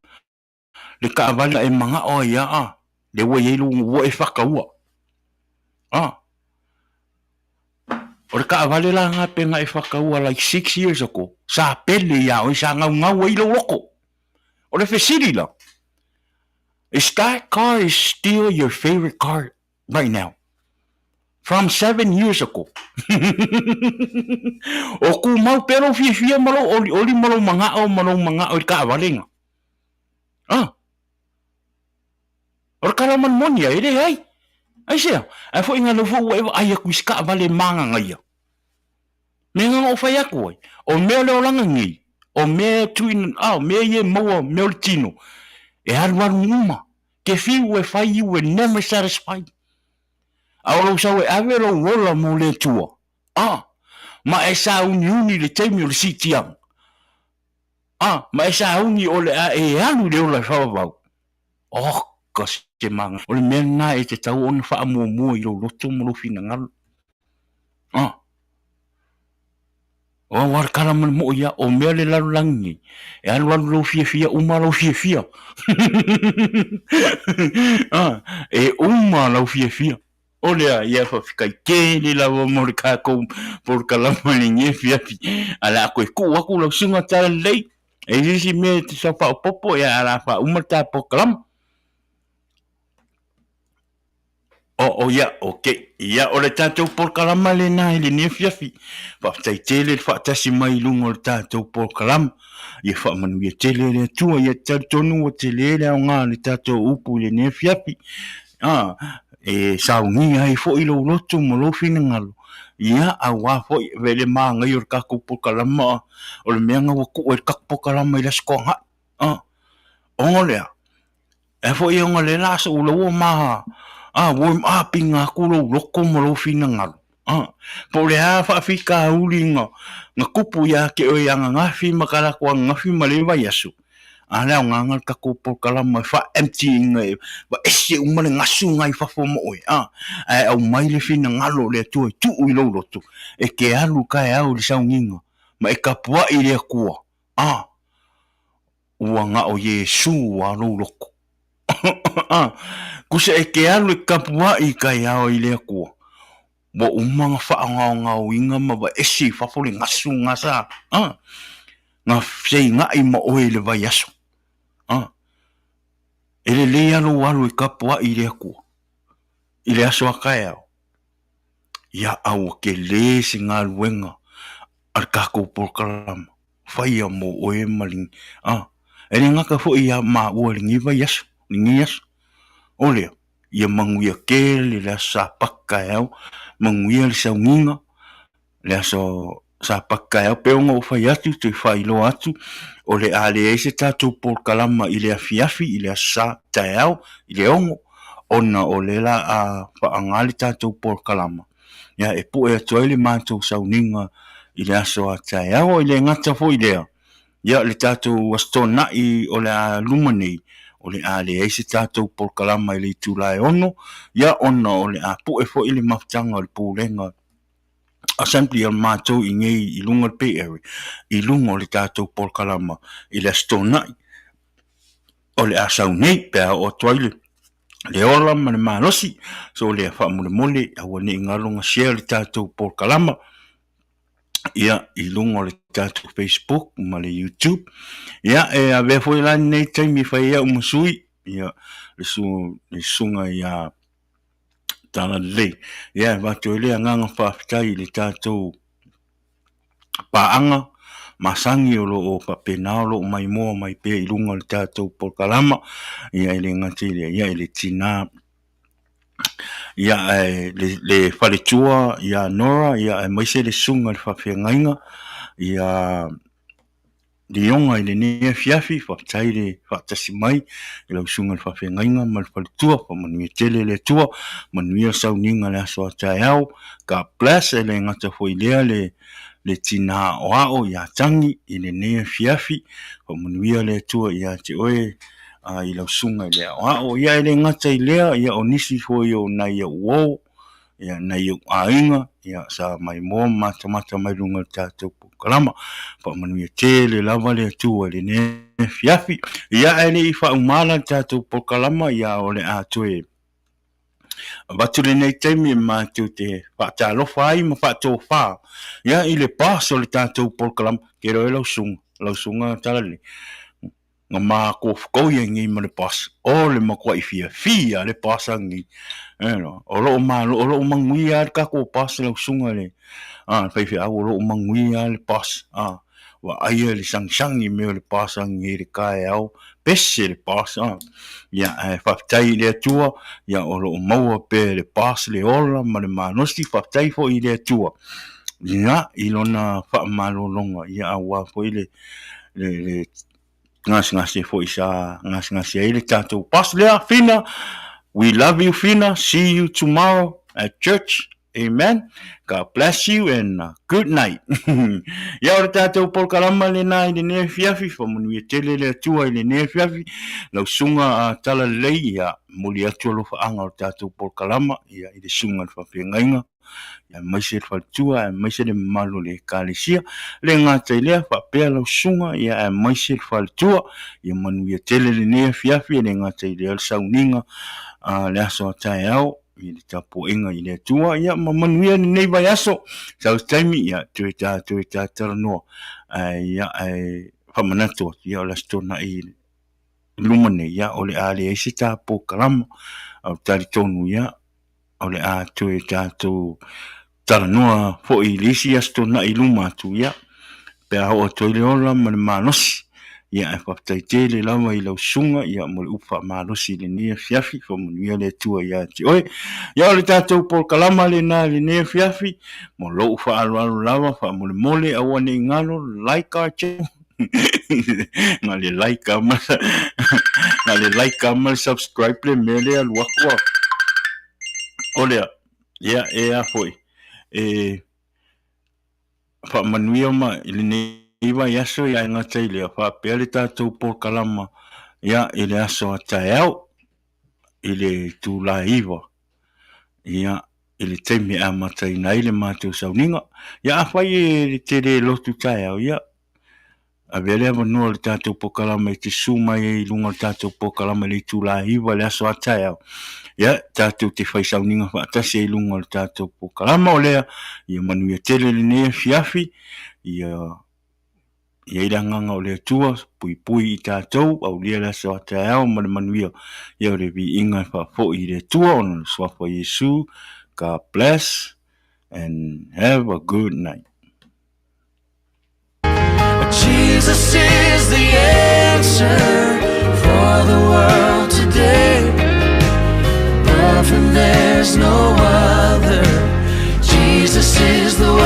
le taavale e manao ai a, le ua i ai lou ua e fataua. A, o le taavale la lena pe na e fataua like 6 years ago, sa pele ia oe, sa naunau ai lou loto. O le fesili la, is that car is still your favorite car? Right now. From 7 years ago. O kumau pea lou fiafia ma lou olioli ma lou magao ma lou magao i le taavale Ah. O le tala ma le moni ia, e leai. Aisea? Ae foi ina leu foi ua e vaai atu i se taavale magagaia. Mea na ou fai atu ai, o mea o le olaga nei, o mea e tuuina, a, o mea ia e maua, mea o le tino, e alualu uma. Te fiu e fai, you will never satisfy. A o lou sau e ave lou ola mo le Atua, a, ma e sauniuni i le taimi o le siitiaga, a, ma e sauni o le a e alu i le ola e faavavau, oka se manaia. O le mea lena e tatau ona faamuamua i lou loto ma lou finagalo. A, o au a le tala ma le moʻo ia, o mea le lalolagi nei, e alualu lou fiafia, uma lou fiafia. A, e uma lau fiafia. O lea, ia faafetai tele lava mo le tatou polokalama i lenei afiafi. Ae o le a toe tuu atu lau susuga Talalelei, e i ai se isi mea e te sau faaopoopo, ia ae o le a faauma le ta polokalama. Oh, oh ia, ok. Ia, o le tatou polokalama lena i lenei afiafi. Faafetai tele le faatasi mai i luga o le tatou polokalama. Ia faamanuia tele le Atua. Ia talitonu ua tele le aoga o le tatou upu i lenei afiafi. Ah, e saunia ai foi lou loto ma lou finagalo. Ia, aua foi, e le manaia o le tatou polokalama, o le mea na ua tuu ai le tatou polokalama i le Aso Toonai. Ah, ona o le a? E foi ona le la so ula ua ma a ua a pinga atu lou loto ma lou finagalo a po o le a faafitauli na na tupu ia te oe ananafi ma talaatu ananafi ma le vaiaso a le aogaga le tatou polokalama e faa empty ina e ese uma le gasu na i fafo ma oe a ae aumai le finagalo o le Atua e tuu i lou loto e te alu taeao i le sauniga ma e tapuai i le Atua a Ua na o Iesū a lou loto. Kusa e ke alu e kapuaʻi i taeao i le Akua, ua uma na faagaogaoina ma vaese i fafo le gasu na sa na feinaʻi ma oe i le vaiaso. E lelei a lou alu e kapuaʻi i le Akua i le aso a taeao. Ia a ua kele se galuega a le tatou polokalama. Faia mo oe ma le, a, e le gata foi iā maua i lenei vaiaso, lenei aso. O lea, ia manuia tele le aso Sapati taeao, manuia le sauniga, le aso Sapati taeao, pei ona ou fai atu, toe faailoa atu, o le a leai se tatou polokalama i le afiafi, i le aso Sa taeao, i le 6, ona o lea la a faaaoga le tatou polokalama. Ia, e pue atu ai le matou sauniga i le aso a taeao. E le gata foi i lea, ia, le tatou Aso Toonai o le a luma nei, o le a leai se tatou polokalama i le itula e 6, ia, ona o le a pue foi le mafutaga o le Pulega Assembly a matou i nei i luga o le Bay Area, i luga o le tatou polokalama i le Aso Toonai. O le a sau nei pe a oo atu ai le le ola ma le malosi. So lea faamolemole aua ne i galo ona share le tatou polokalama ia i luga o le tatou Facebook ma le YouTube. Ia e avea foi la lenei taimi e fai ai au ma sui, ia le su le susuga ia Talalelei. Ia e avatu ai le agaga faafetai i le tatou paaga masani o lo o faapena o lo o maimoa mai pea i luga o le tatou polokalama. Ia e le gata i lea, ia e le tina ia ae le faletua ia Nora ia aemaise le susuga i le faafeagaiga ia Lioga i lenei afiafi, faafetai le faatasi mai i lau susuga i le faafeagaiga ma le faletua, faamanuia tele le Atua, manuia sauniga i le aso a taeao, God bless. E le gata foi i lea le le tina aoao ia Tagi i lenei afiafi, faamanuia le Atua ia te oe i lau susuga i le aoao. Ia e le gata i lea, ia o nisi foi o nai ou uo, ia nai ou aiga, ia sa maimoa ma matamata mai luga o le tatou polokalama. Faamanuia tele lava le Atua i lenei afiafi. Ia ae le i faauma la le tatou polokalama, ia o le a toe avatu lenei taimi e matou te faatalofa ai ma faatofa ia i le boss o le tatou polokalama. Ke iloa ai lau susuga, lau susuga Talalelei. Na makou ai nei ma le boss, o le matuaʻi fiafia le boss lenei. O loo malo, o loo manuia le tatou boss lau susuga i le faifeau, o loo manuia le boss. Vaaia le sagisagi mea o le boss lenei i le taeao, pese le boss. Ia ae faafetai i le Atua, ia o loo maua pea e le boss le ola ma le malosi, faafetai foi i le Atua ia i lona faamalologa, ia aua foi le gasegase foi sa gasegase ai le tatou boss lea. Fina, we love you, Fina. See you tomorrow at church. Amen. God bless you and good night. Ia, o le tatou polokalama lena i lenei afiafi, faamanuia tele le Atua i lenei afiafi. Lau susuga a Talalelei, ia momoli atu alofaaga o le tatou polokalama ia i le susuga i le faafeagaiga, aemaise le faletua, aemaise le mamalu o le Ekalesia. Le gata i lea, faapea lau susuga, ia aemaise le faletua, ia manuia tele lenei afiafi. E le gata i lea, le sauniga a le aso a taeao i le tapuaiga i le Atua, ia ma manuia lenei vaiaso. Sau se taimi, ia toe tatou talanoa, ae ia ae faamanatu atu, ia o le Aso Toonai i luma nei, ia o le a leai se ta polokalama, ae ou te talitonu ia o le a toe tatou talanoa foi i le isi Aso Toonai i luma atu, ia, pe a oo atu ai le ola ma le malosi. Ia, ae faafetai tele lava i lau susuga, ia, mo le upu faamalosi i lenei afiafi, faamanuia le Atua ia te oe. Ia, o le tatou polokalama lena i lenei afiafi, mo lou faaaloalo lava, faamolemole aua ne i galo, like our channel, na le like lava ma na le like lava ma le subscribe le mea lea alu atu a o lea. Ia, e a foi e faamanuia ma i lenei vaiaso, ia e gata i lea, faapea le tatou polokalama ia i le aso a taeao i le itula e 9, ia, i le taimi e amataina ai le matou sauniga. Ia, afai e te le lotu taeao, ia, avea le avanoa o le tatou polokalama e te susu mai ai i luga o le tatou polokalama i le itula e 9 i le aso a taeao. Ia, tatou te fai sauniga faatasi ai i luga o le tatou polokalama o lea. Ia manuia tele lenei afiafi. Ia i ai le agaga o le Atua, puipui i tatou, aulia le aso a taeao ma le manuia. Ia o le viiga e faafoi i le Atua ona o le suafa o Iesu. God bless and have a good night. Jesus is the answer for the world today. Above him there's no other. Jesus is the way.